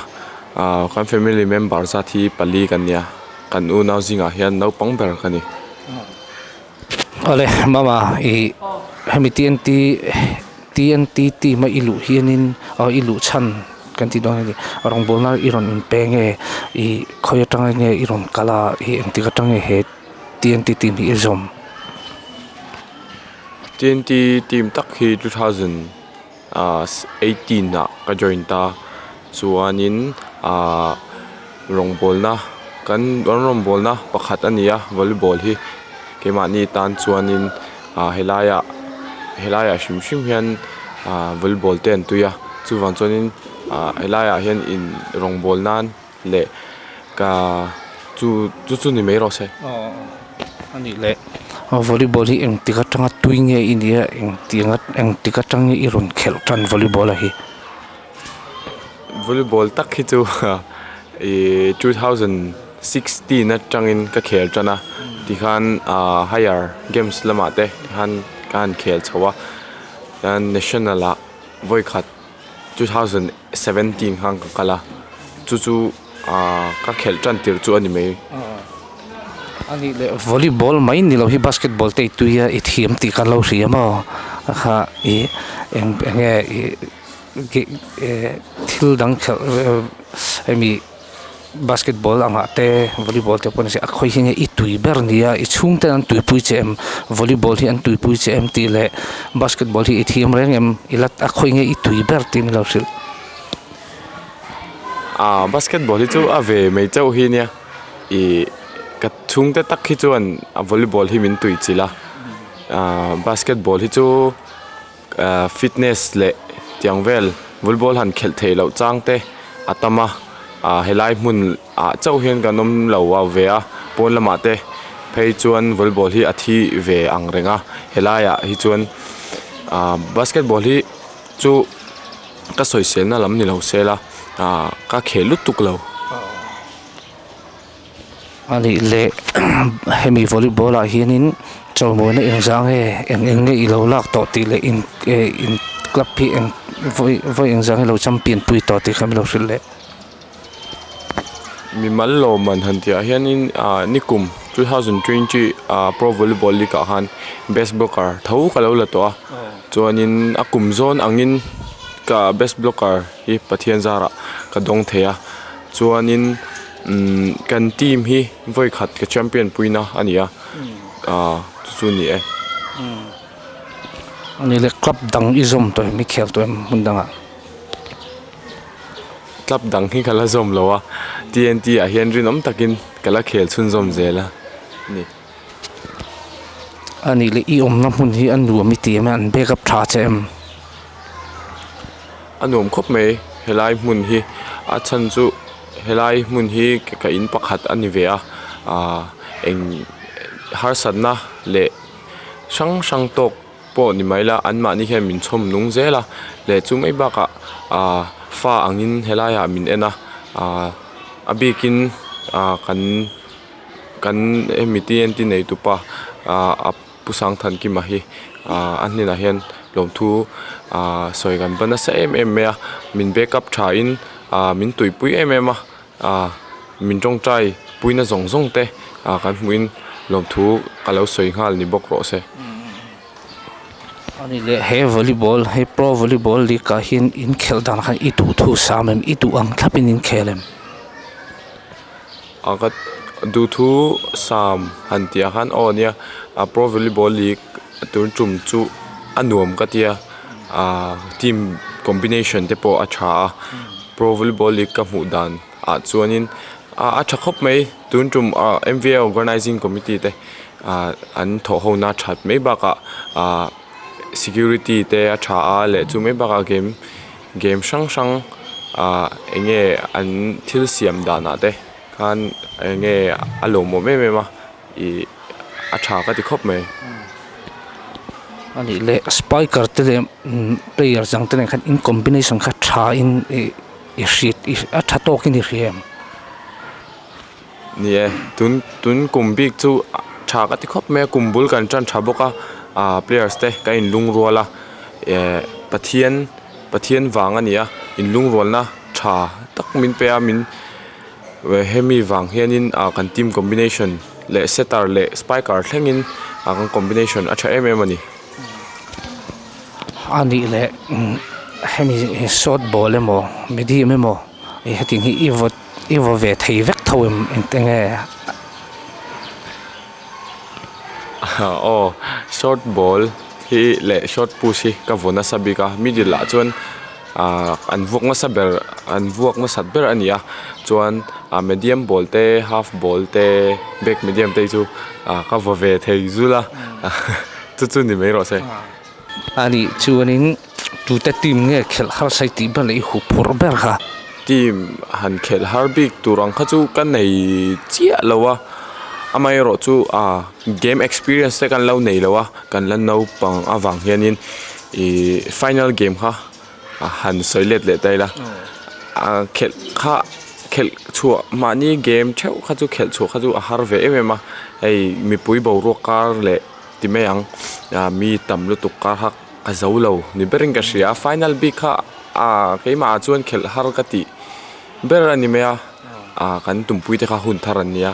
[SPEAKER 8] ah kan family member zat hi pali kan ni a kan unau zingah hian naupang ber ka ni.
[SPEAKER 1] Awle mama ih hemi TNT TNT team a i luh hianin aw i luh chhan kan tih dawn a ni rawngbawlna i rawn inpe nge ih khawi atanga nge i rawn kal a ih engtik atang nge he TNT team hi i zawm.
[SPEAKER 8] TNT team tak hi 2018 ah ka join ta chuanin ah rawngbawlna kan rawngbawlna pakhat a ni a volleyball hi keimahni tan chuanin ah helaiah helaiah hrim hrim hian ah volleyball te an tui a chuvang chuanin ah helaiah hian in rawngbawl nan leh ka chu chu chu ni mai rawh se.
[SPEAKER 1] A nih leh volleyball hi engtik atanga tui nge i nih a engtiang engtik atang nge i rawn khelh tan volleyball a hi.
[SPEAKER 8] Volleyball tak hi chu ih 2016 atangin ka khel tan a tikhan ah higher games lamah te tikhan ka han khel chho a chuan national ah vawikhat 2017 khan ka kal a chu chu ah ka khelh tan tir chu a ni mai.
[SPEAKER 1] A nih leh volleyball mai ni lo hi basketball te i tui a i thiam tih ka lo hria maw a kha ih eng enge ih. Thil dang khelh hemi basketball angah te volleyball te pawh ni se a khawi hi nge i tui ber nia i chhungte an tuipui che em volleyball hi an tuipui che em tih leh basketball hi i thiam reng em i la a khawi nge i tui ber tih min lo hrilh.
[SPEAKER 8] Ah basketball hi chu a ve mai chauh hi nia ih ka chhungte tak hi chuan a volleyball hi min tui chilh a ah basketball hi chu. Ahh fitness leh tiang vel volleyball han khelh theih loh chang te a tam a ah helai hmun ah chauh hian kan awm lo a ve a pawn lamah te phei chuan volleyball hi a thi ve ang reng a helai ah hi chuan ah basketball hi chu ka sawiselna lam ni lo se la. Ah ka khel lutuk lo.
[SPEAKER 1] A nih leh hemi volleyball ah hianin chawimawina eng zang nge eng eng nge i lo lak tawh tih leh in eh in club hi eng vawi vawi eng zang nge lo champion pui tawh tih kha min lo hrilh leh.
[SPEAKER 8] Mimal lawmman han tih ah hianin ah nikum 2020 ah pro volleyball league ah khan best blocker tho ka lo la tawh a chuanin a kum zawn angin ka best blocker hi Pathian zarah ka dawng thei a chuanin umm kan team hi vawi khat ka champion puina a ni a ah chu chu a ni e.
[SPEAKER 1] Ani leh club dang i zawm tawh em i khel tawh em hmun dangah.
[SPEAKER 8] Club dang hi ka la zawm lo a T_N_T ah hian rinawm takin ka la khel chhunzawm zel a ni.
[SPEAKER 1] A nih leh i awmna hmun hi a nuam i ti em a an back up tha che em?
[SPEAKER 8] A nuam khawp mai helai hmun hi a chhan chu helai hmun hi ka in pakhat a ni ve a ah eng harsatna leh hrang hrang tawk pawh ni mai la anmahni hian min chhawm nung zel a leh chu mai bakah ah fa angin helaiah min en a ah a bikin ah kan kan hemi T N T nei tupa ah a Pu Sangthankima hi ah a hnenah hian lawmthu ah sawi kan va nasa em em mai a min backup tha in ah min tuipui em em a ah min tawngtai puina zawng zawng te ah kan hmuhin lawmthu ka lo sawi nghal ni bawk rawh se.
[SPEAKER 1] Ani leh he volleyball he pro volleyball league ah hian inkhelh dan khan i duh thu sam em i duh ang thlapin inkhel em?
[SPEAKER 8] A ka duh thu sam han tih ah khan aw nia a pro volleyball league tun tum chu a nuam ka tia ah team combination te pawh a tha a pro volleyball league ka hmuh dan ah chuanin ah a tha khawp mai tun tum ah M V A organising committee te ah an thawh ho na that mai bakah ah security te a tha a leh chu mai bakah game Game hrang hrang ah eng nge an thil siam danah te khan eng nge a lawmawm em em a ih a tha ka ti khawp mai.
[SPEAKER 1] A nih leh spiker te leh player dang te nen khan in combination kha tha in ih i hriat a tha tawk in i hria em?
[SPEAKER 8] Ni e tun tun kum bik chu tha ka ti khawp mai a kum bul kan tan tha bawk a ah players te kan in lungrual a eh Pathian Pathian vang a ni a in lungrualna tha tak min pe a min hemi vang hianin ah kan team combination leh setter leh spiker thlengin ah kan combination a tha em em a ni.
[SPEAKER 1] A nih leh hemi short ball emaw medium emaw hetiang hi i vaw I vaw ve thei vek tho em engte nge?
[SPEAKER 8] Aw, short ball hi leh short push hi ka vaw nasa bik a, middle ah chuan ah an vuak nasa ber an vuak nasat ber a ni a, chuan ah medium ball te half ball te back medium te hi chu ah ka vaw ve thei zul a chu chu ni mai rawh se.
[SPEAKER 1] A nih chuanin tute team nge khelh har sai tih ber leh i hup phurh ber kha?
[SPEAKER 8] Team han khelh har bik tur ang kha chu ka nei chiah lo a, amaherawh chu ah game experience te kan lo nei lo a, kan la naupang avang hianin ih final game kha han sawi let leh ta ila, a khelh kha khelh chhuah mahni game theuh kha chu khelh chhuah kha chu a har ve em em a, hei mipui boruak kar leh. Ti mai ang ah mi tam lutuk kar kha ka zo lo ni berin ka hria a final bik kha ah keimah ah chuan khelh har ka tih ber a ni mai a ah kan tumpui te kha hun thar an nia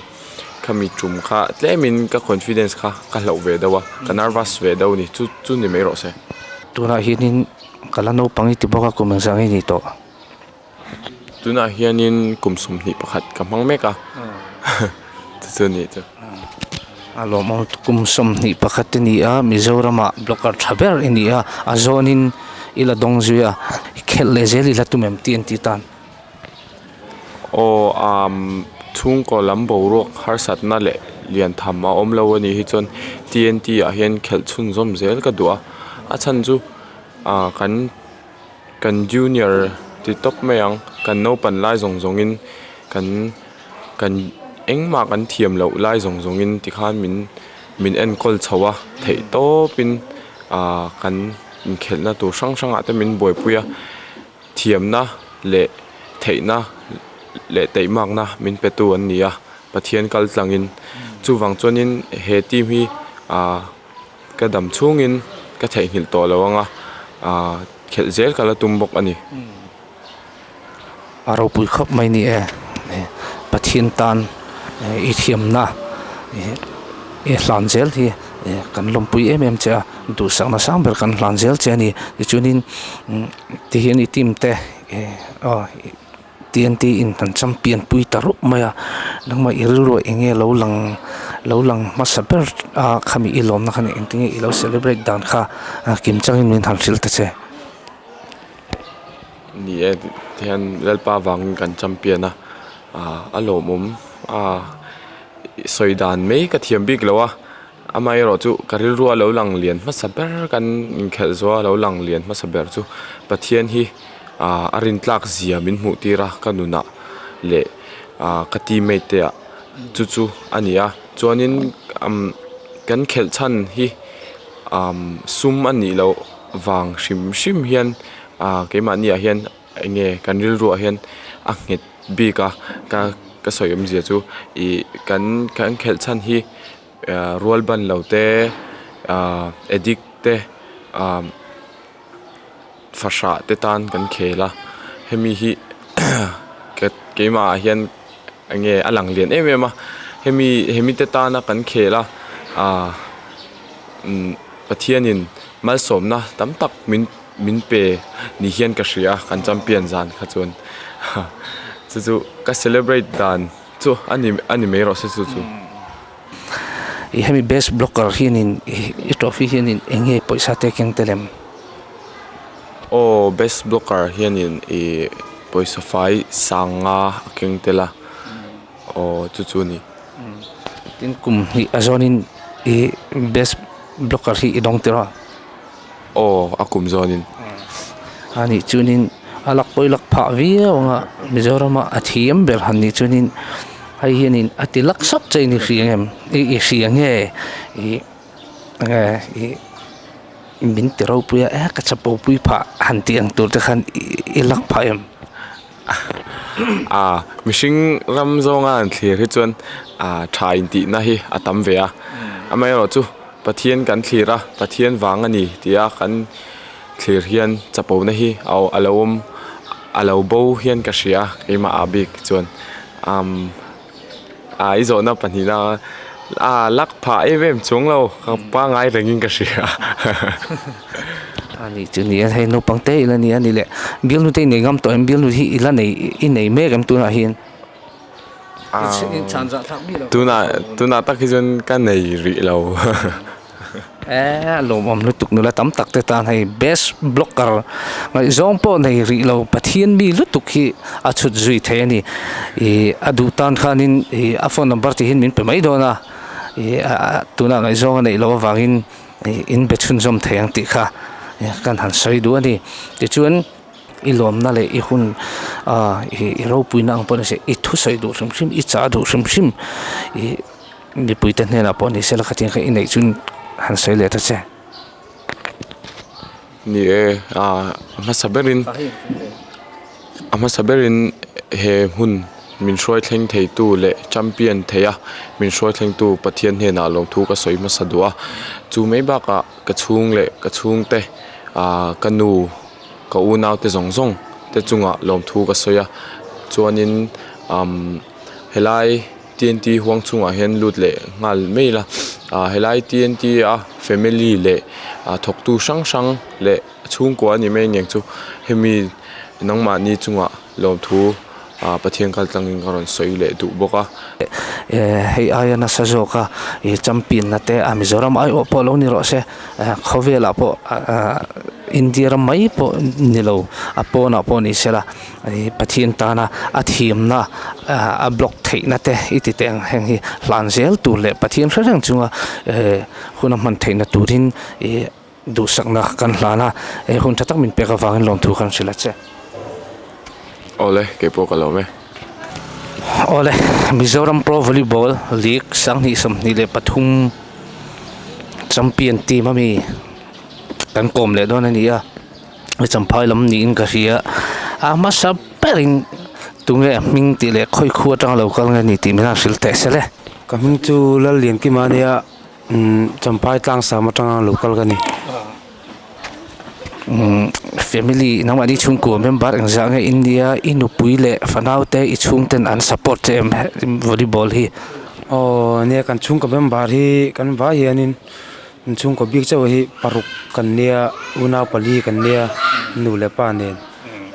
[SPEAKER 8] khami tum kha tlemin ka confidence kha ka hlauh ve deuh a ka nervous ve deuh a ni chu chu ni mai rawh se.
[SPEAKER 1] Tunah hianin ka la naupang i ti bawk a kum engzah nge ni tawh.
[SPEAKER 8] Tunah hianin kum 21 ka hmang mek a chu chu ni chu.
[SPEAKER 1] A lawmawm kum 21 te ni a Mizoramah blogger tha ber i ni a a zawnin i la dawng zui a khelh leh zel i la tum em tih an tih tan.
[SPEAKER 8] Aw umm chhungkaw lam boruak harsatna leh lian tham a awm lo a nih hi chuan T_N_T ah hian khelh chhunzawm zel ka duh a a chhan chu ah kan. Kan junior ti tawp mai ang, kan naupan lai zawng zawngin kan kan engmah kan thiam loh lai zawng zawngin tikhan min min enkawl chho a, theih tawpin ah kan inkhelhna tur hrang hrangah te min buaipui a, thiamna leh. Theihna leh teihmakna min petu an ni a, Pathian kal tlangin. Chuvang chuanin he team hi ah ka dam chhungin ka theihnghilh tawh lo ang a, ah khelh zel ka la tum bawk a ni.
[SPEAKER 1] A ropui khawp mai ni e, Pathian tan i thiamna i hlan zel hi kan lawmpui em em che a, duhsakna sang ber kan hlan zel che a ni. Tichuanin tihian i team te aw TNT in an champion pui ta rup mai a, nangmah i rilru ah eng nge lo lang lo lang hmasa ber a khami i lawmna kha engtin nge i lo celebrate dan kha kim changin min han hrilh ta che.
[SPEAKER 8] Ni e tihian Lalpa vangin kan champion a ah a lawmawm a sawi dan mai ka thiam bik lo a amaherawh chu ka rilru a lo lang lian hmasa ber kan inkhelh zawh a lo lang lian hmasa ber chu Pathian hi ah a rintlak zia min hmuh tir a ka nunah leh ah ka teammate te ah chu chu a ni a chuanin umm kan khelh chhan hi umm sum a nih loh vang hrim hrim hian ah keimahni ah hian eng nge kan rilru ah hian a nghet bik a ka ka sawi awmzia chu ih kan kan khelh chhan hi ah rual ban lo te ah addict te ah fahrah te tan kan khel a hemi hi keimah ah hian eng nge a lang lian em em a hemi hemi te tana kan khel a ah umm Pathianin malsawmna tam tak min min pe ni hian ka hria a kan champion zan kha chuan chu chu ka celebrate dan chu a ni a ni mai rawh se chu chu.
[SPEAKER 1] I hemi best blocker hianin i trophy hianin eng nge pawisa te keng tel em?
[SPEAKER 8] Aw best blocker hianin ih pawisa fai sanga a keng tel a aw chu chu a ni.
[SPEAKER 1] Tin kum hnih a zawnin i best blocker hi i dawng tir a?
[SPEAKER 8] Aw a kum zawnin.
[SPEAKER 1] A nih chuanin a lak pawh i lak phah viau ang a Mizorama a thiam ber han nih chuanin hei hianin a ti lak sap che in i hria em i hria nge ih nge ih min ti ropui a e ka chapo pui phah han tih ang tur te khan i lak phah em?
[SPEAKER 8] A mihring ram zawnga an thlir hi chuan ah tha intihna hi a tam ve a amaherawhchu Pathian kan thlir a Pathian vang a ni tia kan thlir hian chapona hi a a lo awm a lo bo hian ka hria a keimah ah bik chuan umm ah i zawhna pahnihna ah lak phah em em chuang lo ka pangngai rengin ka hria.
[SPEAKER 1] A nih chu ni a hei naupang te ila ni a ni leh bialnu te i nei ngam tawh em bialnu hi ila nei i nei mek em tunah hian
[SPEAKER 8] tunah tunah tak hi chuan ka nei rih lo
[SPEAKER 1] e lawmawm lutuk nula tam tak te tan hei best blocker ngaihzawng pawh nei rih lo pathian mi lutuk hi a chhut zui thei a ni ih a duh tan khanin ih a phone number tih hian min pe mai dawn a ih tunah ngaihzawng a neih loh avangin. In be chhunzawm thei ang tih kha kan han sawi duh a ni. Tichuan i lawmna leh i hun ah i ropuina ang pawh ni se i thusawi duh hrim hrim i chah duh hrim hrim ih mipuite hnenah pawh ni sela khatiang kha i neih chu han sawi leh ta che.
[SPEAKER 8] Ni e ah a hmasa berin a hmasa berin he hmun min hruai thleng theitu leh champion thei a min hruai thlengtu Pathian hnenah lawmthu ka sawi hmasa duh a chu mai bakah ka chhung leh ka chhungte ah ka nu ka unau te zawng zawng te chungah lawmthu ka sawi a chuanin umm helai. TNT huang chhungah hian lut leh nghal mai ila ah helai TNT a family leh ah thawktu hrang hrang leh chhungkua a ni mai aniang chu hemi nangmahni chungah lawmthu ah Pathian kal tlangin ka rawn sawi leh duh bawk a.
[SPEAKER 1] Hei aia nasa zawk a ih champion na te a Mizoram aiawh pawh lo ni rawh se khawvelah pawh ah India ram mai pawh ni lo a pawnah pawh ni sela. Pathian tana a thiamna a block theihna te i ti teh ang heng hi hlan zel tur leh Pathian hre reng chunga hun a hman theihna turin ih duhsakna kan hlan a, hun tha tak min pek avangin lawmthu kan hrilh a che.
[SPEAKER 8] Awle, keipawh ka lawm e.
[SPEAKER 1] Awle, Mizoram Pro Volleyball League 2023 champion team ami kan kawm leh dawn a ni a. Champhai lam niin ka hria a hmasa berin. Tunge a hming tih leh khawi khu atanga lo kal nge ni tih min han hrilh teh se le.
[SPEAKER 9] Ka hming chu Lalliankima a nia, Champhai tlangsam atanga lo kal ka ni.
[SPEAKER 1] Family nangmahni chhungkua member engzah nge India i nupui leh fanau te i chhungten an support che em volleyball hi.
[SPEAKER 9] Aw nia kan chhungkaw member hi kan vai hianin kan chhungkaw bik chauh hi paruk kan nia unau pali kan nia nu leh pa nen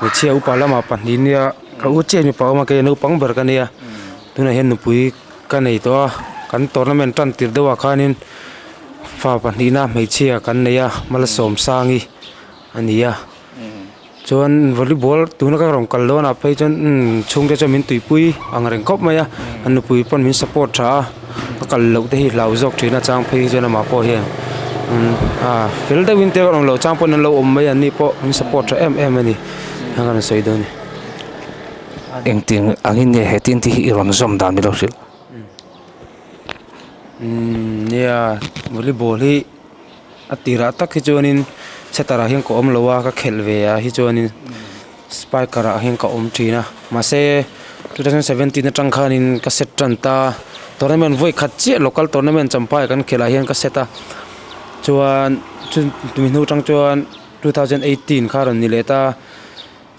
[SPEAKER 9] hmeichhia upa lamah pahnih nia ka u chiah mipa awm a kei naupang ber ka nia tunah hian nupui ka nei tawh a kan tournament tan tir deuhah khanin fa pahnihna hmeichhia kan nei a Malsawmsangi a ni a chuan volleyball tuna ka rawn kal dawnah phei chuan umm chhungte chuan min tuipui ang reng khawp mai a a nupui pawn min support tha a ka kal loh te hi hlau zawk thin a chang phei hi chuan amah pawh hian umm a fel deuhin te rawn lo chang pawn an lo awm mai an ni pawh min support tha em em a ni heng an sawi dawn a ni.
[SPEAKER 1] Engtiang angin nge he tin te hi i rawn zawm dan milo hrilh?
[SPEAKER 9] Umm nia volleyball hi a tirah tak hi chuanin setter ah hian ka awm lo a ka khelh ve ah hi chuanin spiker ah hian ka awm thin a mahse 2017 atang khanin ka set tan ta tournament vawi khat chiah local tournament champhai kan khelh ah hian ka set a chuan chumi hnu atang chuan 2018 kha a rawn ni leh ta.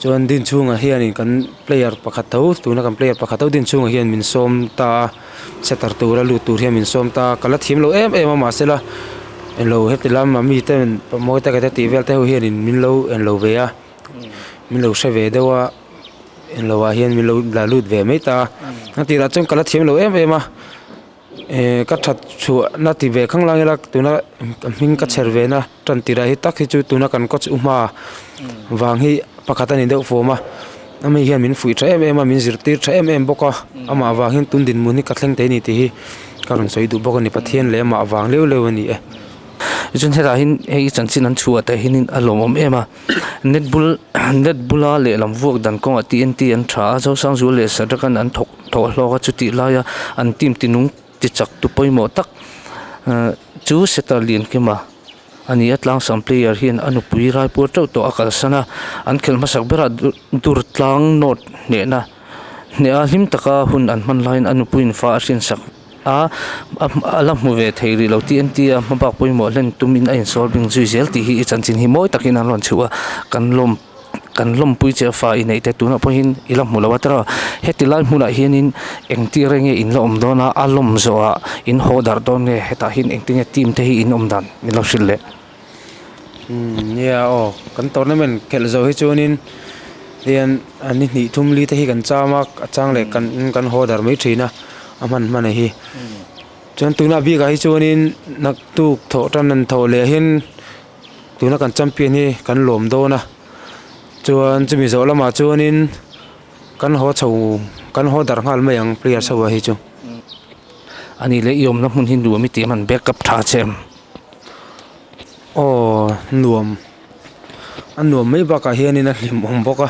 [SPEAKER 9] Chuan din chhungah hianin kan player pakhat tho tuna kan player pakhat tho din chhungah hian min sawm ta a setter tura lut tur hian min sawm ta a ka la thiam lo em em a mahsela englo heti lama mi ten mawi taka te tih vel te ho hianin min lo enlo ve a min lo hre ve deuh a englo ah hian min lo la lut ve mai ta a a tirah chuan ka la thiam lo em em a. Eh ka that chhuah na ti ve khang lang ila tuna ka hming ka chher ve na tan tirah hi tak hi chu tuna kan coach u hma vang hi pakhat a ni deuh fawm a ami hian min fuih tha em em a min zirtir tha em em bawk a amah vang hian tun dinhmun hi ka thleng thei a ni tih hi ka rawn sawi duh bawk a ni Pathian leh amah vang leu leu a ni e.
[SPEAKER 1] Tichuan hetah hian hei chanchin an chhuah te hian a lawmawm em a net bul net bula lehlam vuak dan kawngah TNT an tha a Zosangzuala leh Sadrakan an thawk thawh hlawk a chutih laia an team tinung ti chak tu pawimawh tak ahh chu setter lian kima a ni a tlangsam player hian a nupui raipuar teuh tawh a kalsan a an khelh hmasak berah dur tlang note hnehna hneh a hlim taka hun an hman laiin a nupuiin fa a hrinsak a a la hmu ve thei rih lo TNT a hmabak pawimawh hlen tumin a insawl bing zui zel tih hi i chanchin hi mawi takin an rawn chhuh a kan lawm kan lawmpui che a fa i neih te tunah pawhin i la hmu lo a tiraw heti lai hmunah hianin engtir enge in la awm dawn a a lawm zawhah in haw darh dawn nge hetah hian engtinge team te hi in awm dan min lo hrilh leh.
[SPEAKER 9] Umm nia aw kan tournament khelh zawh hi chuanin hian a ni hnih thum li te hi kan cham a a chang leh kan kan haw darh mai thin a a hman hman a hi chuan tunah bikah hi chuanin naktuk thawh tan an thawh leh hian. Tuna kan champion hi kan lawm dawn a chuan chumi zawh lamah chuanin kan haw chho kan haw darh nghal mai ang players ho ah hi chu.
[SPEAKER 1] A nih leh i awmna hmun hi nuam i tih em an backup tha che em?
[SPEAKER 9] Aw nuam a nuam mai bakah hianin a hlimawm bawk a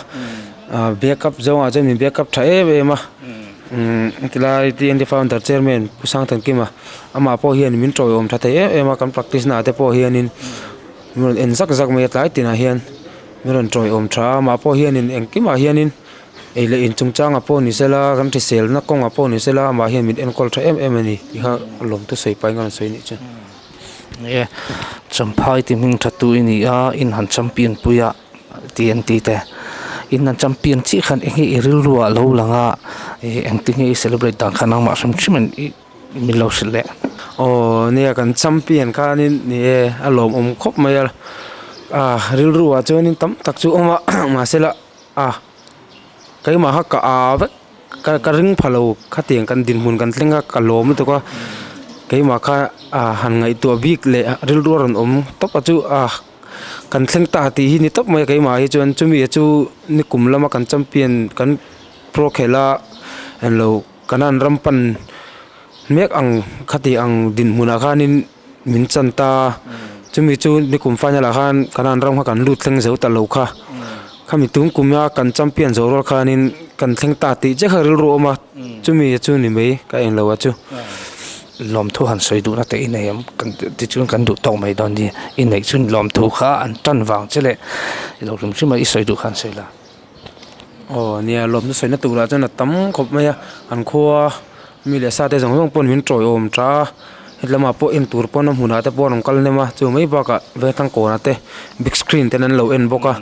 [SPEAKER 9] ah backup zawngah chuan min backup tha em em a umm tilai TNT founder chairman Pu Sangthankima. Amah pawh hian min tawiawm tha thei em em a kan practice naah te pawh hianin min rawn en zak zak mai a tlai tinah hian min rawn tawiawm tha a amah pawh hianin engkimah hianin ei leh in chungchangah pawh ni sela kan hriselna kawngah pawh ni sela amah hian min enkawl tha em em a ni tih kha lawmthu sawi pahin ka rawn sawi anih chu.
[SPEAKER 1] Nia Champhai ti hming tha tu i ni a in han champion pui a tih an ti te in han champion chiah khan eng nge i rilru ah lo lang a ih engtin nge i celebrate dan kha nangmah hrim hrim in ih. Min lo hrilh leh.
[SPEAKER 9] Aw nia kan champion khanin ni e a lawmawm khawp mai a ah rilru ah chuanin tam tak chu awm a mahsela ah keimah kha ka a vek ka ka ring pha lo khatiang kan dinhmun kan thleng a ka lawm lutuk a keimah kha ah han ngaihtuah bik leh rilru a rawn awm tawp a chu ah kan thleng ta tih hi ni tawp mai a keimah hi chuan chumi chu nikum lama kan champion kan pro khel a englo. Kanan ram pan mek ang khati ang dinhmunah khanin min chan ta chumi chu nikum final ah khan kanan ram kha kan lut thleng zo ta lo kha khami tum kuma kan champion zo rual khanin kan thleng ta tih chiah kha rilru a awm a chumi chu ni mai ka eng lo a chu.
[SPEAKER 1] Lawmthu han sawi duhna te i nei em kan tichuan kan duh tawk mai dawn ni i neih chuan lawmthu kha an tan vang che leh i lo hrim hrim a i sawi duh khan sawi la.
[SPEAKER 9] Aw nia lawmna sawina turah chuan a tam khawp mai a an khua mi leh sa te zawng zawng pawhin min tawiawm tha a hetlama pawh en tur pawn a hmunah te pawh an rawn kal hnem a chu mai bakah vengthlang kawnah te big screen ten an lo en bawk a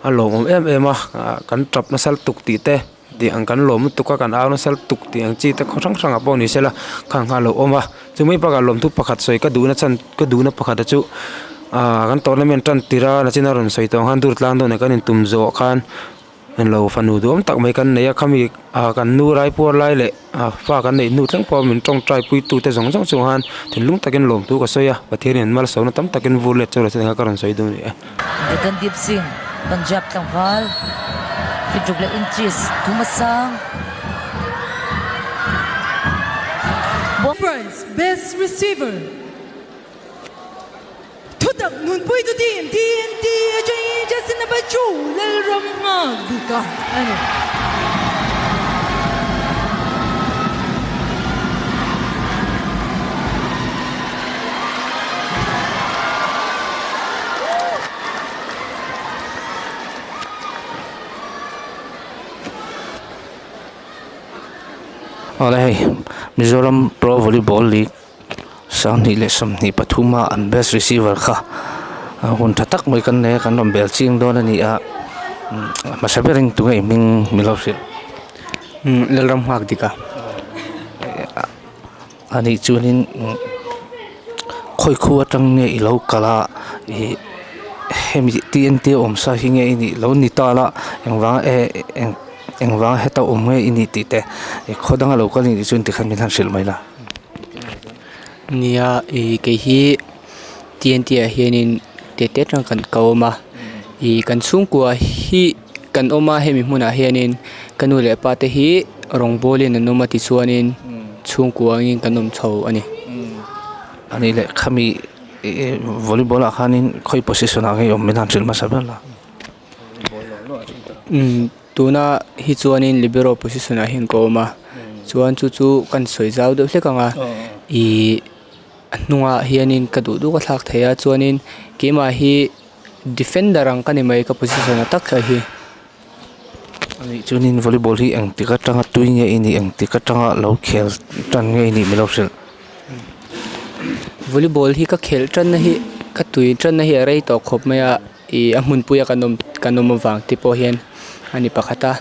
[SPEAKER 9] a lawmawm em em a kan tap nasa lutuk tih te tih ang kan lawm lutuk a kan au nasa lutuk tih ang chi te khaw hrang hrangah pawh ni sela khang kha a lo awm a chu mai bakah lawmthu pakhat sawi ka duhna chhan ka duhna pakhat te chu ah kan tournament tan tirh a nachin a rawn sawi tawh ang khan dur tlang dawn ah kan intum zawh khan englo fanu duhawm tak mai kan nei a khami ah kan nu raipuar lai leh ah fa kan neih hnu thleng pawh min tawngtai pui tu te zawng zawng chungah khan thinlung takin lawmthu ka sawi a Pathian in malsawmna tam takin vur let chu la chu ka rawn sawi dawn a ni e.
[SPEAKER 4] Gagandeep Singh, Punjab tlangval, fitruk leh inches thum a sang.
[SPEAKER 10] Prize Best Receiver. Thutak nunpuitu team TNT atangin Justin Abachu Lalram nghak bik a a ni.
[SPEAKER 1] Awle hei Mizoram Pro Volleyball League 2023 a an best receiver kha hun tha tak mai kan nei a kan rawn bel ching dawn a ni a hmasa berin tunge i hming min lo hrilh
[SPEAKER 11] Lalram nghak dik a
[SPEAKER 1] anih chuanin khawi khu atang nge i lo kal a ih hemi TNT awm sa hi nge i nih lo ni ta la engvang eh engvang heta awm nge i nih tih te khaw danga lo kal i nih chuan tikhan min han hrilh mai la.
[SPEAKER 11] Nia ih kei hi TNT ah hianin tete atang kan ka awm a ih kan chhungkua hi kan awm a hemi hmunah hianin ka nu leh pa te hi rawngbawlin an awm a tichuanin chhungkua angin kan awm chho a ni.
[SPEAKER 1] Anih leh khami ih volleyball ah khanin khawi position ah nge i awm min han hrilh hmasa ber la.
[SPEAKER 11] Umm tuna hi chuanin libero position ah hian ka awm a chuan chu chu kan sawi zau deuh hlek ang a ihh a hnungah hianin ka duh duh ka thlak thei a chuanin keimah hi defender ang ka ni mai ka position ah tak hi.
[SPEAKER 1] Anih chuanin volleyball hi engtik atanga tui nge i nih engtik atanga lo khel tan nge i nih min lo hrilh.
[SPEAKER 11] Volleyball hi ka khelh tanna hi ka tui tanna hi a rei tawh khawp mai a. Ih a hmunpuia kan awm kan awm avang te pawh hian a ni pakhat a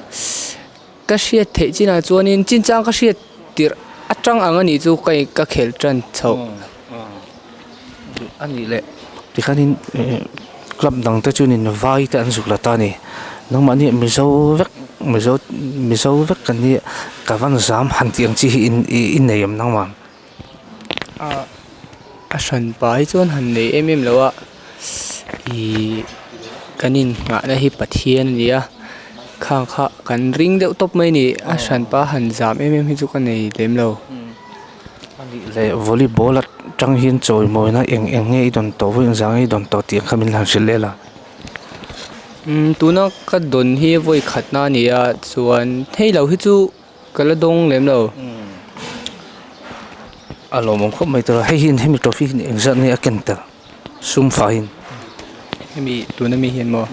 [SPEAKER 11] ka hriat theih chinah chuanin chinchang ka hriat tirh atang ang anih chu ka ka khelh tan chhoh.
[SPEAKER 1] A nih leh tikhanin club dang te chuanin vai te an zuk la ta a ni nangmahni mizo vek mizo mizo vek kan hi ka van zam han tih ang chi hi i nei em nangmah.
[SPEAKER 11] A hran pa hi chuan han nei em em lo a ihh kan innghahna hi Pathian a ni a khang kha kan ring deuh tawp mai a ni a hran pa han zam em em hi chu ka nei lem lo.
[SPEAKER 1] A nih leh volleyball atang hian chawimawina eng eng nge i dawn tawh vawi engzah nge i dawn tawh tih ang kha min han hrilh leh la.
[SPEAKER 11] Umm tuna ka dawn hi vawi khatna a ni a chuan hei lo hi chu. Ka la dawng lem lo.
[SPEAKER 1] A lawmawm khawp mai tur a, hei hian hemi trophy hi engzat nge a ken tel sum faiin.
[SPEAKER 11] Hemi tuna mi hian maw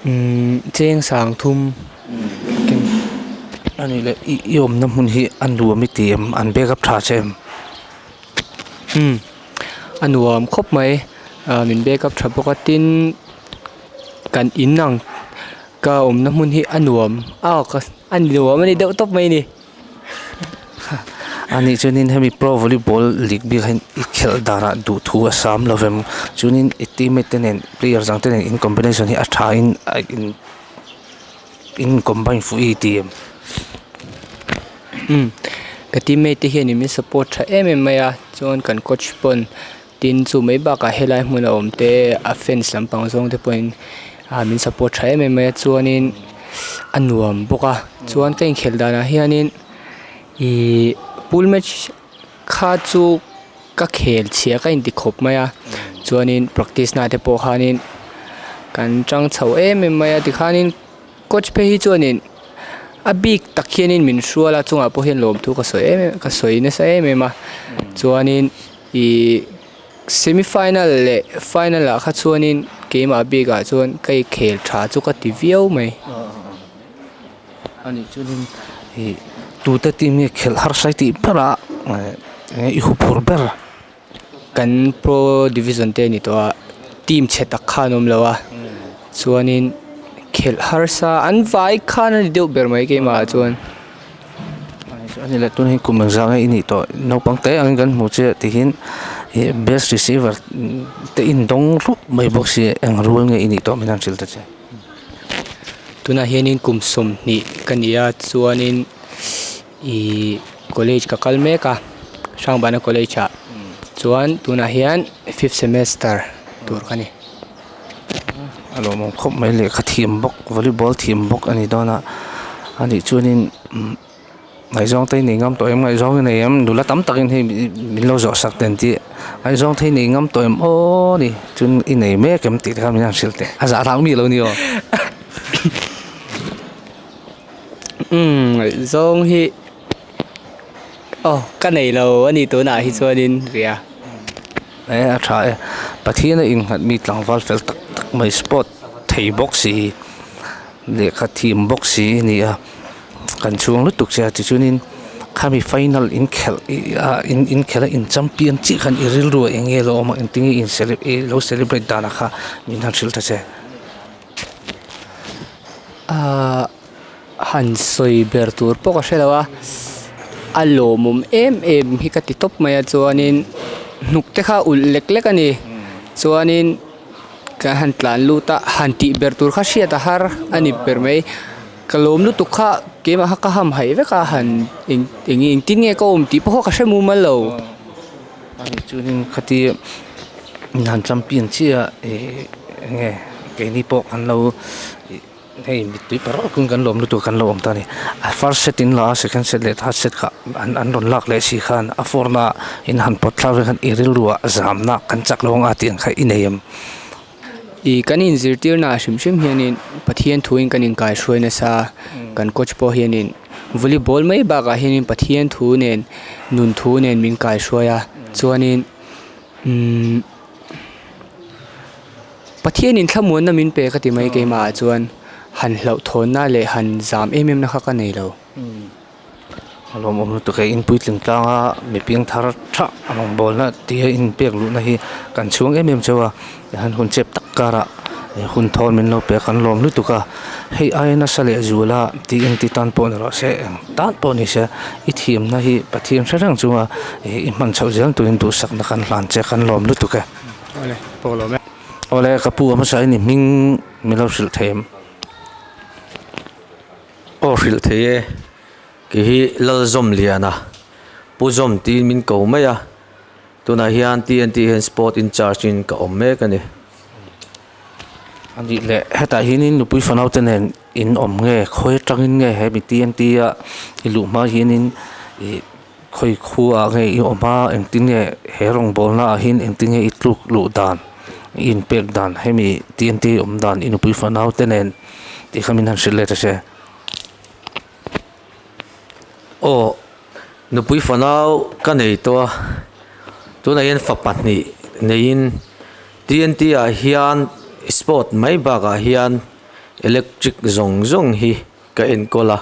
[SPEAKER 11] umm cheng sang thum a ken.
[SPEAKER 1] A nih leh i i awmna hmun hi a nuam i ti em an backup tha che em?
[SPEAKER 11] Umm a nuam khawp mai ah min backup tha bawk a tin kan in ang ka awmna hmun hi a nuam a ka. A ni nuam a ni deuh tawp mai a ni.
[SPEAKER 1] A nih chuanin hemi pro volleyball league bik hian i khelh danah duhthu a sam lo vem chuanin i teammate te nen player dang te nen in combination hi a tha in a in in combine fuh i ti em?
[SPEAKER 11] Umm ka teammate te hian min support tha em em mai a chuan kan coach pawn tin chu mai bakah helai hmun a awm te a fans lampang zawng te pawhin ah min support tha em em mai a chuanin a nuam bawk a chuan ka inkhelh danah hianin ihh pool match kha chu ka khel chhia ka inti khawp mai a chuanin practice na te pawh khanin kan tang chho em em mai a tikhanin coach phei hi chuanin a bik tak hianin min hrual a chungah pawh hian lawmthu ka sawi em em ka sawi nasa em em a chuanin ihh. Semi final leh final ah kha chuanin keimah bikah chuan ka i khel tha chu ka ti viau mai.
[SPEAKER 1] Ani chuanin ih tute team nge khelh harsa i tih ber a eng nge i huphurh ber?
[SPEAKER 11] Kan pro division te a ni tawh a team chhe tak kha an awm lo a chuanin khelh harsa an vai khan a ni deuh ber mai keimah ah chuan.
[SPEAKER 1] Ani leh tun hi kum engzah nge i nih tawh naupang te angin kan hmu che tihin ih best receiver te in dawng rup mai bawk si eng rual nge i nih tawh min han hrilh ta che.
[SPEAKER 11] Tunah hianin kum 20 ka ni a chuanin Ihh college ka kal mek a Hrangbana college ah chuan tunah hian fifth semester tur ka ni.
[SPEAKER 1] A lawmawm khawp mai lehkha thiam bawk volleyball thiam bawk a ni dawn a anih chuanin umm ngaihzawng te nei ngam tawh em ngaihzawng i nei em nula tam takin hei min lo zawh sak ten tih ngaihzawng te hi nei ngam tawh em aw ni chuan i nei mek em tih te kha min han hrilh teh a zah hlauh mi lo ni aw.
[SPEAKER 11] Umm ngaihzawng hi aw ka nei lo a ni tunah hi chuanin ria.
[SPEAKER 1] E a tha e Pathian a innghat mi tlangval fel tak tak mai sport thei bawk si lehkha thiam bawk si a ni a kan chhung lutuk che a tichuanin khami final inkhelh ah inkhelh a in champion chiah khan i rilru ah eng nge lo awm a engtin nge i lo celebrate danah kha min han hrilh ta che.
[SPEAKER 11] Ahh han sawi ber tur pawh ka hre lo a a lawmawm em em hi ka ti tawp mai a chuanin hnuk te kha ulh lek lek a ni chuanin kan han tlan lut a han tih ber tur kha hriat a har a ni ber mai ka lawm lutuk kha keimah kha ka hamhaih vek a han eng eng engtin nge ka awm tih pawh kha ka hre mumal lo.
[SPEAKER 1] Chuanin khati han champion chiah ih eng nge keini pawh kan lo ih hei mittui paruk in kan lawm lutuk kan lo awm ta a ni a first set in la a second set leh third set kha an an rawn lak leh si khan a fourth na in han pawt thlak vel khan i rilru ah zamna kan chak lo ang a tih ang kha i nei em.
[SPEAKER 11] Ih kan inzirtir na hrim hrim hianin Pathian thu in kan inkaihruai nasa kan coach pawh hianin volleyball mai bakah hianin Pathian thu nen nun thu nen min kaihruai a chuanin umm Pathianin thlamuanna min pe ka ti mai keimah ah chuan han hlauhthawnna leh han zam em em na kha ka nei lo.
[SPEAKER 1] A lawmawm lutuk e in puitling tlanga mi piangthar tha a rawngbawlna tia in pek luhna hi kan chhung em em chauh a han hun chep tak karah hun thawn min lo pe a kan lawm lutuk a hei aia nasa leh zual a tih en ti tan pawh ni rawh se eng tan pawh ni se i thiamna hi Pathian hre reng chunga i hman chhoh zel turin duhsakna kan hlan che kan lawm lutuk e. Awle ka pu a hmasa in i hming min lo hrilh thei em?
[SPEAKER 12] Aw hrilh thei e, kei hi Lalzawmliana, Pu Zawm tiin min ko mai a, tunah hian TNT hian Sport in charge in ka awm mek a ni.
[SPEAKER 1] A nih leh hetah hianin nupui fanau te nen in awm nge, khawi atangin nge he mi TNT a i luh hma hianin ih khawi khuaah nge i awm a, engtin nge he rawngbawlna ah hian engtin nge i tluk luh dan, i inpek dan hemi TNT awm dan i nupui fanau te nen. Tih kha min han hrilh leh ta che.
[SPEAKER 12] Aw, nupui fanau ka nei tawh a, tunah hian fa pahnih neiin TNT ah hian sport mai bakah hian electric zawng zawng hi ka enkawl a,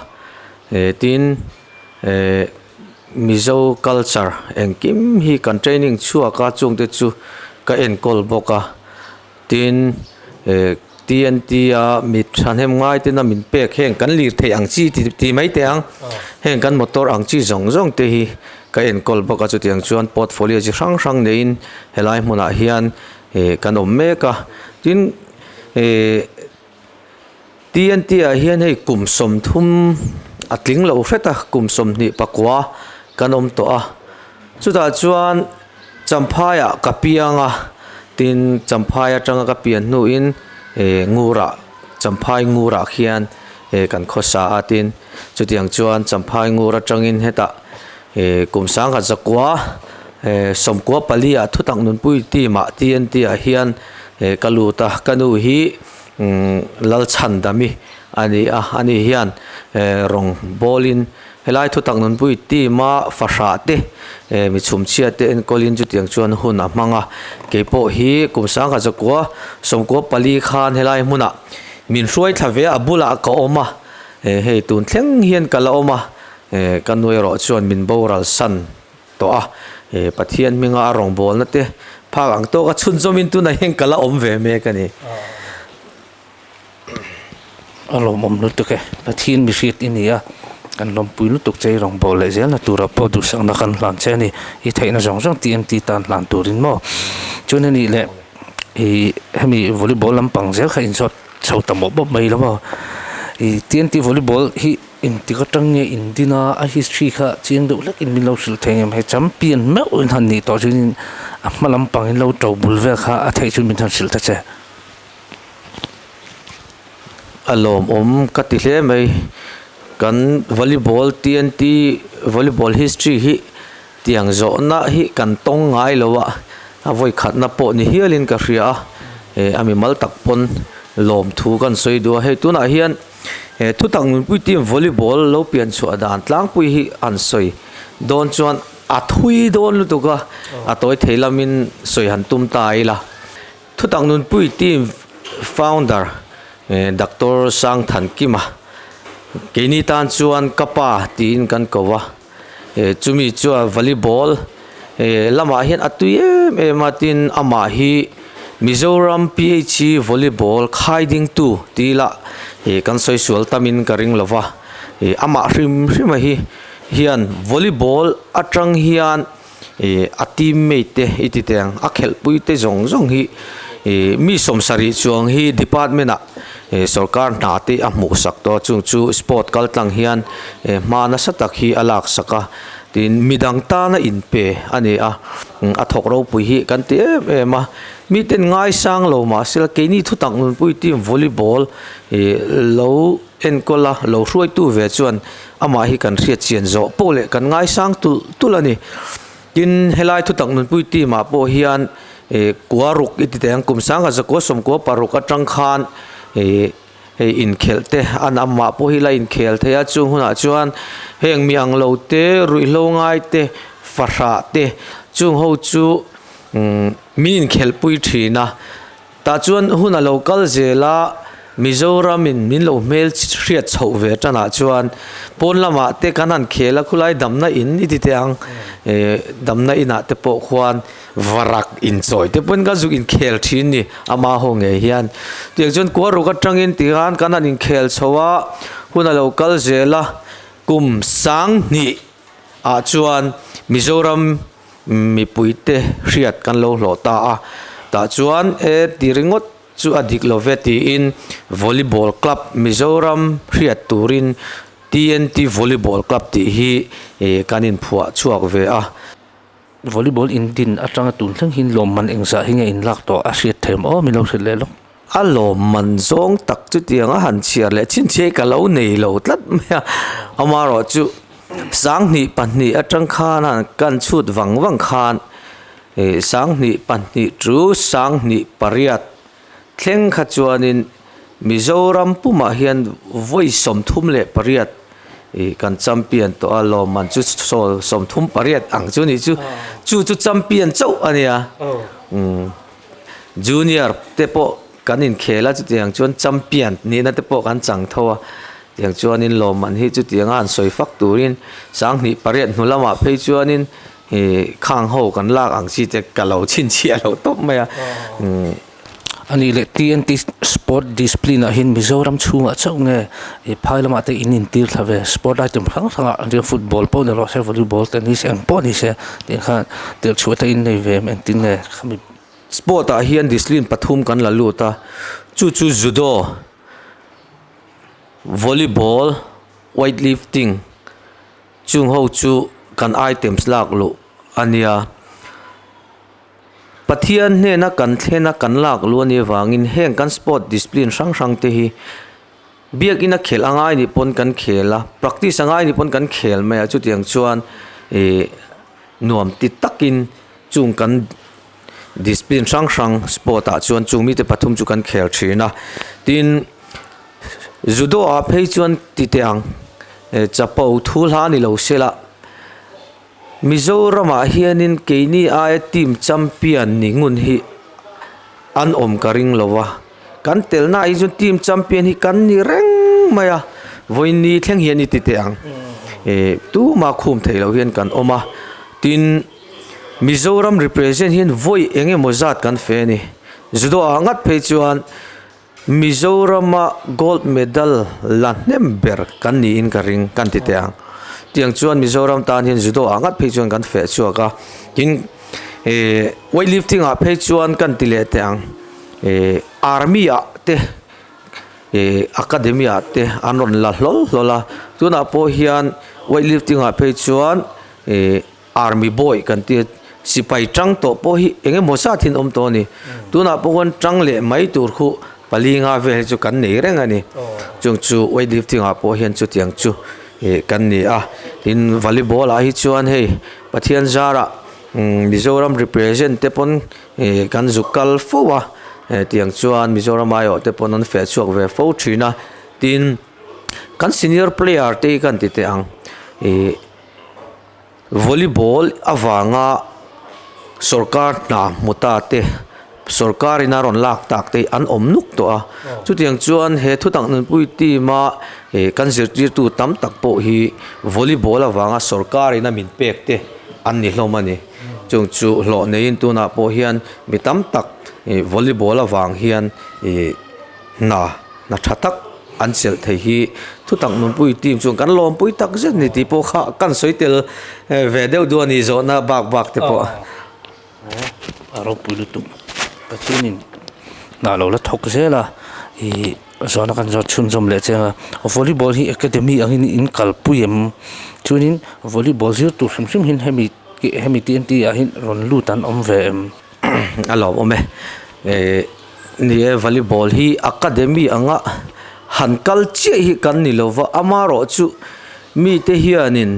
[SPEAKER 12] tin eh Mizo culture engkim hi kan training chhuak a chungte chu ka enkawl bawk a. Tin, eh, TNT a mi thahnem ngai tena min pek heng kan lir theih ang chi ti ti mai teh ang. Heng kan motor ang chi zawng zawng te hi ka enkawl bawk a, chutiang chuan portfolio chi hrang hrang neiin helai hmunah hian eh kan awm mek a. Tin, eh, TNT ah hian hei kum 30 a tling lo hret a, kum 29 kan awm tawh a. Chutah chuan Champhai ah ka piang a, tin Champhai atanga ka pian hnuin eh Ngurah Champhai Ngurah khian eh kan khawsa a tin chutiang chuan Champhai Ngur atangin hetah eh kum 1900 eh 94 ah thutak nunpui team ah TNT ah hian eh ka lut a, ka nu hi umm Lalchhandami a ni a, ani hian eh rawng bawlin Helai thutak nunpui team a fahrah te eh mi chhumchhia te enkawlin chutiang chuan hun a hmang a, keipawh hi kum 1994 khan helai hmunah min hruai thla ve a, a bulah ka awm a. Hei tun thleng hian ka la awm a, ka nu erawh chuan min boral san tawh a, Pathian hminga a rawngbawlna te phak ang tawka chhunzawmin tunah hian ka la awm ve mek a ni.
[SPEAKER 1] A lawmawm lutuk e, Pathian mi hriat i ni a, kan lawmpui lutuk che i rawngbâwl leh zelna tura pawh duhsakna kan hlan che a ni, i theihna zawng zawng TNT tan hlan turin maw? Chuan a nih leh ih hemi volleyball lampang zel kha inzawt chho ta mawp mawp mai lo maw? Ih TNT volleyball hi engtik atang nge in din a, a history kha chiang deuh hlek in min lo hrilh thei em? Hei champion meuh in han nih tawh chuan a hma lampang in lo to bul vel kha a theih chu min han hrilh ta che.
[SPEAKER 12] A lawmawm ka ti hle mai kan volleyball TNT volleyball history hi tiang zawhna hi kan tawng ngai lo a a vawi khatna pawh ni hialin ka hria a eh a mimal tak pawn lawmthu kan sawi duh a hei tunah hian he thutak nunpui team volleyball lo pian chhuah dan tlangpui hi an sawi dawn chuan a thui dawn lutuk a a tawi thei lamin sawi han tum ta ila. Thutak Nunpui team founder Doctor Sangthan Kima keini tan chuan ka pa tiin kan ko a, chumi chuan volleyball lamah hian a tui em em a tin amah hi Mizoram PHE volleyball khai dingtu ti ila kan sawi sual tamin ka ring lova, amah hrim hrim a hi hian volleyball atang hian. Ih a teammate te i ti teh ang a khelhpui te zawng zawng hi ih mi sawmsarih chuang hi department ah ih sawrkar hna te a hmuh sak tawh a chung chu sport kal tlang hian eh hma nasa tak hi a lak sak a tin midang tana inpe a ni a a thawk ropui hi kan ti em em a miten ngaisang lo mahse keini thutak nunpui team volleyball ih lo enkawl a lo hruaitu ve chuan amah hi kan hriat chian zawh pawh leh kan ngaisang tulh tulh a ni. Tin, helai thutak nunpui team ah pawh hian ih kua ruk i ti teh ang kum sangha zakua sawmkua paruk atang khan ih hei inkhelh te an amah pawh hi la inkhel thei a chung hunah chuan heng mi ang lo te ruihhlo ngai te fahrah te chung ho chu umm min inkhelh pui thin a. Tah chuan hun a lo kal zel a, Mizoramin min lo hmel hriat chhoh ve tanah chuan pawn lamah te kan han khel a, khulai damna in i ti teh ang, eh damna inah te pawh khuan varak inchawi te pawhin kan zuk inkhel thin ni, ama ho ngei hian. Tiang chuan kuaruk atangin tikhan kan han inkhel chho a, hun a lo kal zel a, kum sanghnih ah chuan Mizoram Mipuite hriat kan lo hlawh ta a, tah chuan e ti ringawt chu a dik lo ve tiin Volleyball Club Mizoram hriat turin TNT Volleyball Club tih hi kan inphuah chhuak ve a.
[SPEAKER 1] Volleyball in din atanga tun thleng hian lawmman engzah hi nge in lak tawh a hriat theih awm awm i lo hrilh leh lawk.
[SPEAKER 12] A lawmman zawng tak chutiang a han chhiar leh chhinchhiah hi ka lo nei lo tlat mai a, amaherawhchu sanghnih pahnih atang khan a kan chhut vang vang khan ih sanghnih pahnih chu sanghnih pariat thleng kha chuanin Mizoram pumah hian vawi 38 ih kan champion tawh a, lawmman chu saw 38 ang chu a nih chu, chu chu champion chauh a nia umm. Junior te pawh kan inkhel a chutiang chuan champion nihna te pawh kan chang tho a tiang chuanin lawmman hi chutianga an sawi fak turin 2008 hnu lamah phei chuanin ih khang ho kan lak ang chi te ka lo chhinchhiah lo tawp mai a umm.
[SPEAKER 1] A nih leh TNT Sport Discipline ah hian Mizoram chhungah chauh nge ih phai lamah te in intir thla ve sport item hrang hrangah an tia football pawh ni rawh se volleyball te ni se eng pawh ni se tih khan tirh chhuah te in nei ve em engtin nge khami
[SPEAKER 12] Sport ah hian discipline pathum kan la lut a, chu chu judo, volleyball, weightlifting chung ho chu kan items lak luh a nia. Pathian hnena kan thlena kan lak luh a nih avangin heng kan sport discipline hrang hrang te hi biakin a khelh a ngai nih pawn kan khel a, practice a ngai nih pawn kan khel mai a, chutiang chuan ih nuam ti takin chung kan discipline hrang hrang sport ah chuan chung mite pathum chu kan khel thin a tin judo ah phei chuan ti teh ang eh chapo thu hla ni lo se la Mizoram ah hianin keini aia team champion ni ngun hi an awm ka ring lo a kan telna ah hi chuan team champion hi kan ni reng mai a. Vawiin thleng hian i ti teh ang. Tuma khum theih loh hian kan awm a, tin Mizoram represent hian vawi eng emaw zat kan fe a ni. Judo ah ngat phei chuan Mizorama gold medal la hnem ber kan niin ka ring kan ti teh ang. Tiang chuan Mizoram tan hian judo ah ngat phei chuan kan feh chhuak a, tin weightlifting ah phei chuan kan ti leh teh ang. Army ah te Academy ah te an rawn la hlawl hlawl a, tunah pawh hian weightlifting ah phei chuan Army boy kan tia sipai tang tawh pawh hi eng emaw zat hi an awm tawh a ni. Tunah pawh khawn tang leh mai tur khu pali nga vel hi chu kan nei reng a ni. Chung chu weightlifting ah pawh hian chutiang chu kan ni a, tin volleyball ah hi chuan hei Pathian zarah Mizoram represent te pawn kan zuk kal fo a, tiang chuan Mizoram aiawh te pawn an feh chhuak ve fo thin a, tin kan senior player te hi kan ti teh ang ih volleyball avanga sorkar hna hmu ta te sorkar in a rawn lak tak te hi an awm nuk tawh a, chutiang chuan he thutak nunpui team a ih kan zirtirtu tam tak pawh hi volleyball avanga sorkar in a min pek te an ni hlawm a ni. Chung chu hlawh neiin tunah pawh hian mi tam tak ih volleyball avang hian ih hna hna tha tak an chelh thei hi thutak nunpui team chuan kan lawmpui tak zet ni tih pawh kha kan sawi tel ve deuh duh a ni zawhna bak bak te pawh.
[SPEAKER 1] A ropui lutuk Pathianin hna lo la thawk zel a ih zawhna kan zawt chhunzawm leh chiang a volleyball hi academy angin in kalpui em chuanin volleyball zir tur hrim hrim hian hemi hemi TNT ah hian rawn lut an awm ve em.
[SPEAKER 12] A lawmawm e eh ni e volleyball hi academy anga han kal chiah hi kan ni lova amaherawhchu mite hianin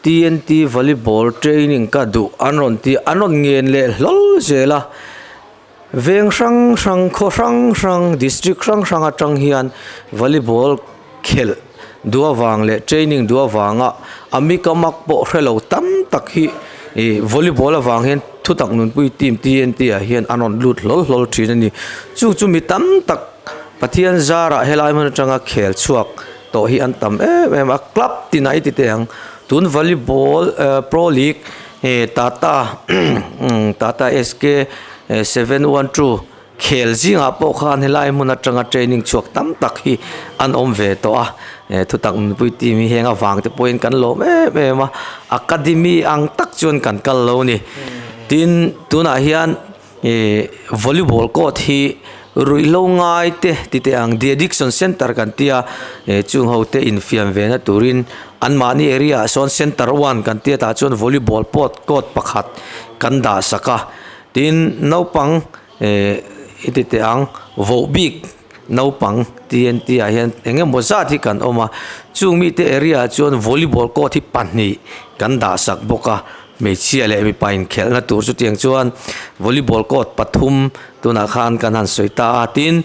[SPEAKER 12] TNT volleyball training ka duh an rawn ti an rawn ngen leh hlawl zel a veng hrang hrang khaw hrang hrang district hrang hrang atang hian volleyball khelh duh avang leh training duh avanga a mikamak pawh hre lo tam tak hi ih volleyball avang hian thutak nunpui team TNT ah hian an rawn lut hlawl hlawl thin a ni chu chu mi tam tak Pathian zarah helai hmun atanga khel chhuak tawh hi an tam em em a club tin ah i ti teh ang tun volleyball pro league tata tata SK 712 khel zingah pawh khan helai hmun atanga training chhuak tam tak hi an awm ve tawh a thutak nunpui team hi heng avang te pawhin kan lawm em em a academy ang tak chuan kan kal lo a ni tin tunah hian. Ih volleyball court hi ruihhlo ngai te ti teh ang de addiction center kan tia eh chung ho te infiam ve na turin anmahni area ah sawn center one kan tia tah chuan volleyball pawt court pakhat kan dah sak a tin naupang eh i ti teh ang voh bik naupang TNT ah hian eng emaw zat hi kan awm a chung mite area ah chuan volleyball court hi pahnih kan dah sak bawk a hmeichhia leh mipa inkhelhna tur chutiang chuan volleyball court pathum tunah khan kan han sawi ta a tin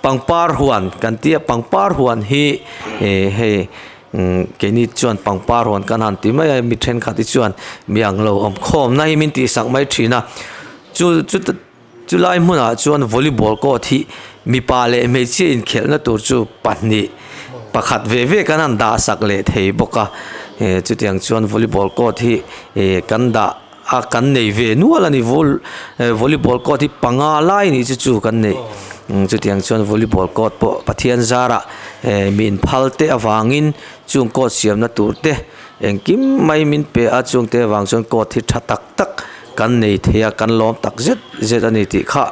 [SPEAKER 12] pangpar huan kan tia pangpar huan hi eh hei keini chuan pangpar huan kan han ti mai a mi thenkhat hi chuan mi ang lo awm khawmna hi min tihsak mai thin a chu chu. Chulai hmunah chuan volleyball court hi mipa leh hmeichhia inkhelhna tur chu pahnih pakhat ve ve kan han dah sak leh thei bawk a eh chutiang chuan volleyball court hi eh kan dah a kan nei ve nual a ni volleyball court hi panga lai nih chu chu kan nei chutiang chuan volleyball court pawh Pathian zarah eh mi inphal te avangin chung court siamna tur te engkim mai min pe a chungte avang chuan court hi tha tak tak kan nei thei a kan lawm tak zet zet a ni tih kha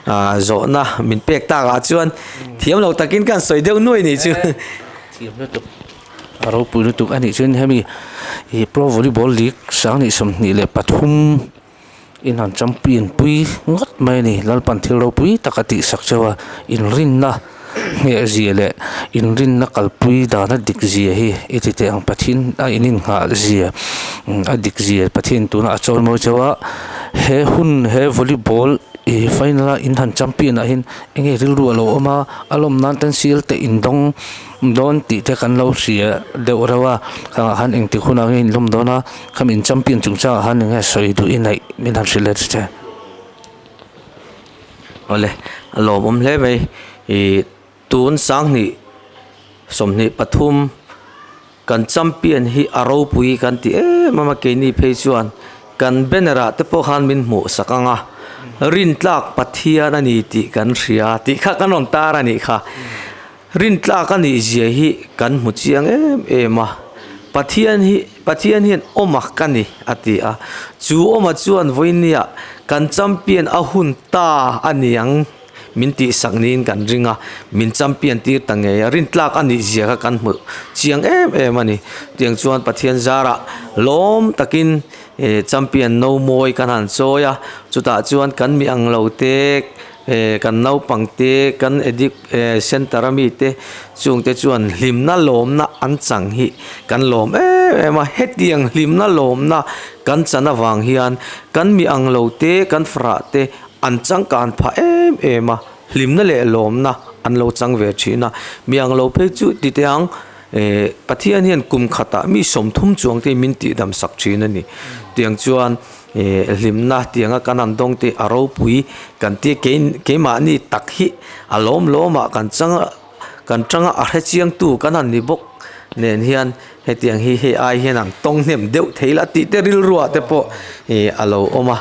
[SPEAKER 12] ah zawhna min pek tak ah chuan thiam lo takin kan sawi deuh nuai nih chu.
[SPEAKER 1] Thiam lutuk a ropui lutuk a nih chuan hemi ih pro volleyball league sanghnih 23 in han champion pui ngawt mai a ni Lalpan thil ropui tak a tih sak cheu a inrinna ngheh zia leh inrinna kalpui dana dik zia hi i ti teh ang Pathian a in inngah zia a dik zia Pathian tuna a chawi mawi chauh a he hun he volleyball ih final a in han champion ah hian eng nge rilru a lo awm a a lawm nan ten sial te in dawng dawn tih te kan lo hria deuh reuh a khangah khan engtik hunah nge in lawm dawn a khami in champion chungchangah khan eng nge sawi duh i neih min han hrilh let che.
[SPEAKER 12] Awle a lawmawm hle mai ih tun 2023. Kan champion hi a ropui kan ti em em a, keini phei chuan kan banner ah te pawh khan min hmuh sak ang a, rintlak Pathian a ni tih kan hria tih kha kan rawn tar a nih kha. Rintlak a nih zia hi kan hmu chiang em em a, Pathian hi Pathian hian awm a ka ni a ti a, chu awma chuan vawinia kan champion a hun ta a niang. Min tihsak niin kan ring a, min champion tir ta ngei a, rintlak a nih zia kha kan hmu chiang em em a ni. Tiang chuan Pathian zarah lawm takin champion no mawi kan han chawi a, chutah chuan kan mi ang lo te, kan naupang te, kan addict center a mi te chungte chuan hlimna lawmna an chang hi kan lawm em em a. Hetiang hlimna lawmna kan chan avang hian kan mi ang lo te, kan farah te, An changkan phah em em a, hlimna leh lawmna an lo chang ve thin a. Mi ang lo phei chu ti teh ang, eh, Pathian hian kum khatah mi 30 chuang te min tihdam sak thin a ni. Tiang chuan, eh, hlimna tianga kan han dawng te a ropui kan tia kei keimahni tak hi a lawm lawmah kan chang a, kan tanga a hrechiangtu kan han ni bawk nen hian hetiang hi hei ai hian an tawng hnem deuh thei la tih te rilruah te pawh ih a lo awm a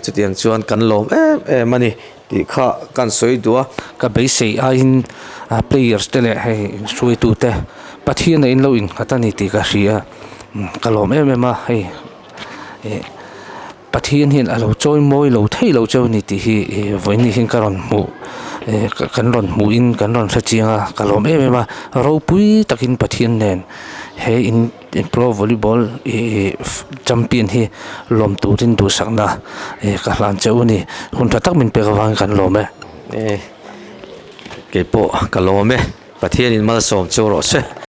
[SPEAKER 12] chutiang chuan kan lawm em em a ni tih kha kan sawi duh a.
[SPEAKER 1] Ka beisei aiin players te leh hei hruaitu te Pathian a in lo innghat a ni tih ka hria ka lawm em em a hei ih Pathian hian a lo chawi mawi lo thei lo cheu a ni tih hi ih vawiin hian ka rawn hmuh ih kan rawn hmuhin kan rawn hre chiang a ka lawm em em a ropui takin Pathian nen he in pro volleyball ih champion hi lawm turin duhsakna ih ka hlan cheu a ni hun tha tak min pek avangin kan lawm e.
[SPEAKER 12] Keipawh ka lawm e Pathianin malsawm cheu rawh se.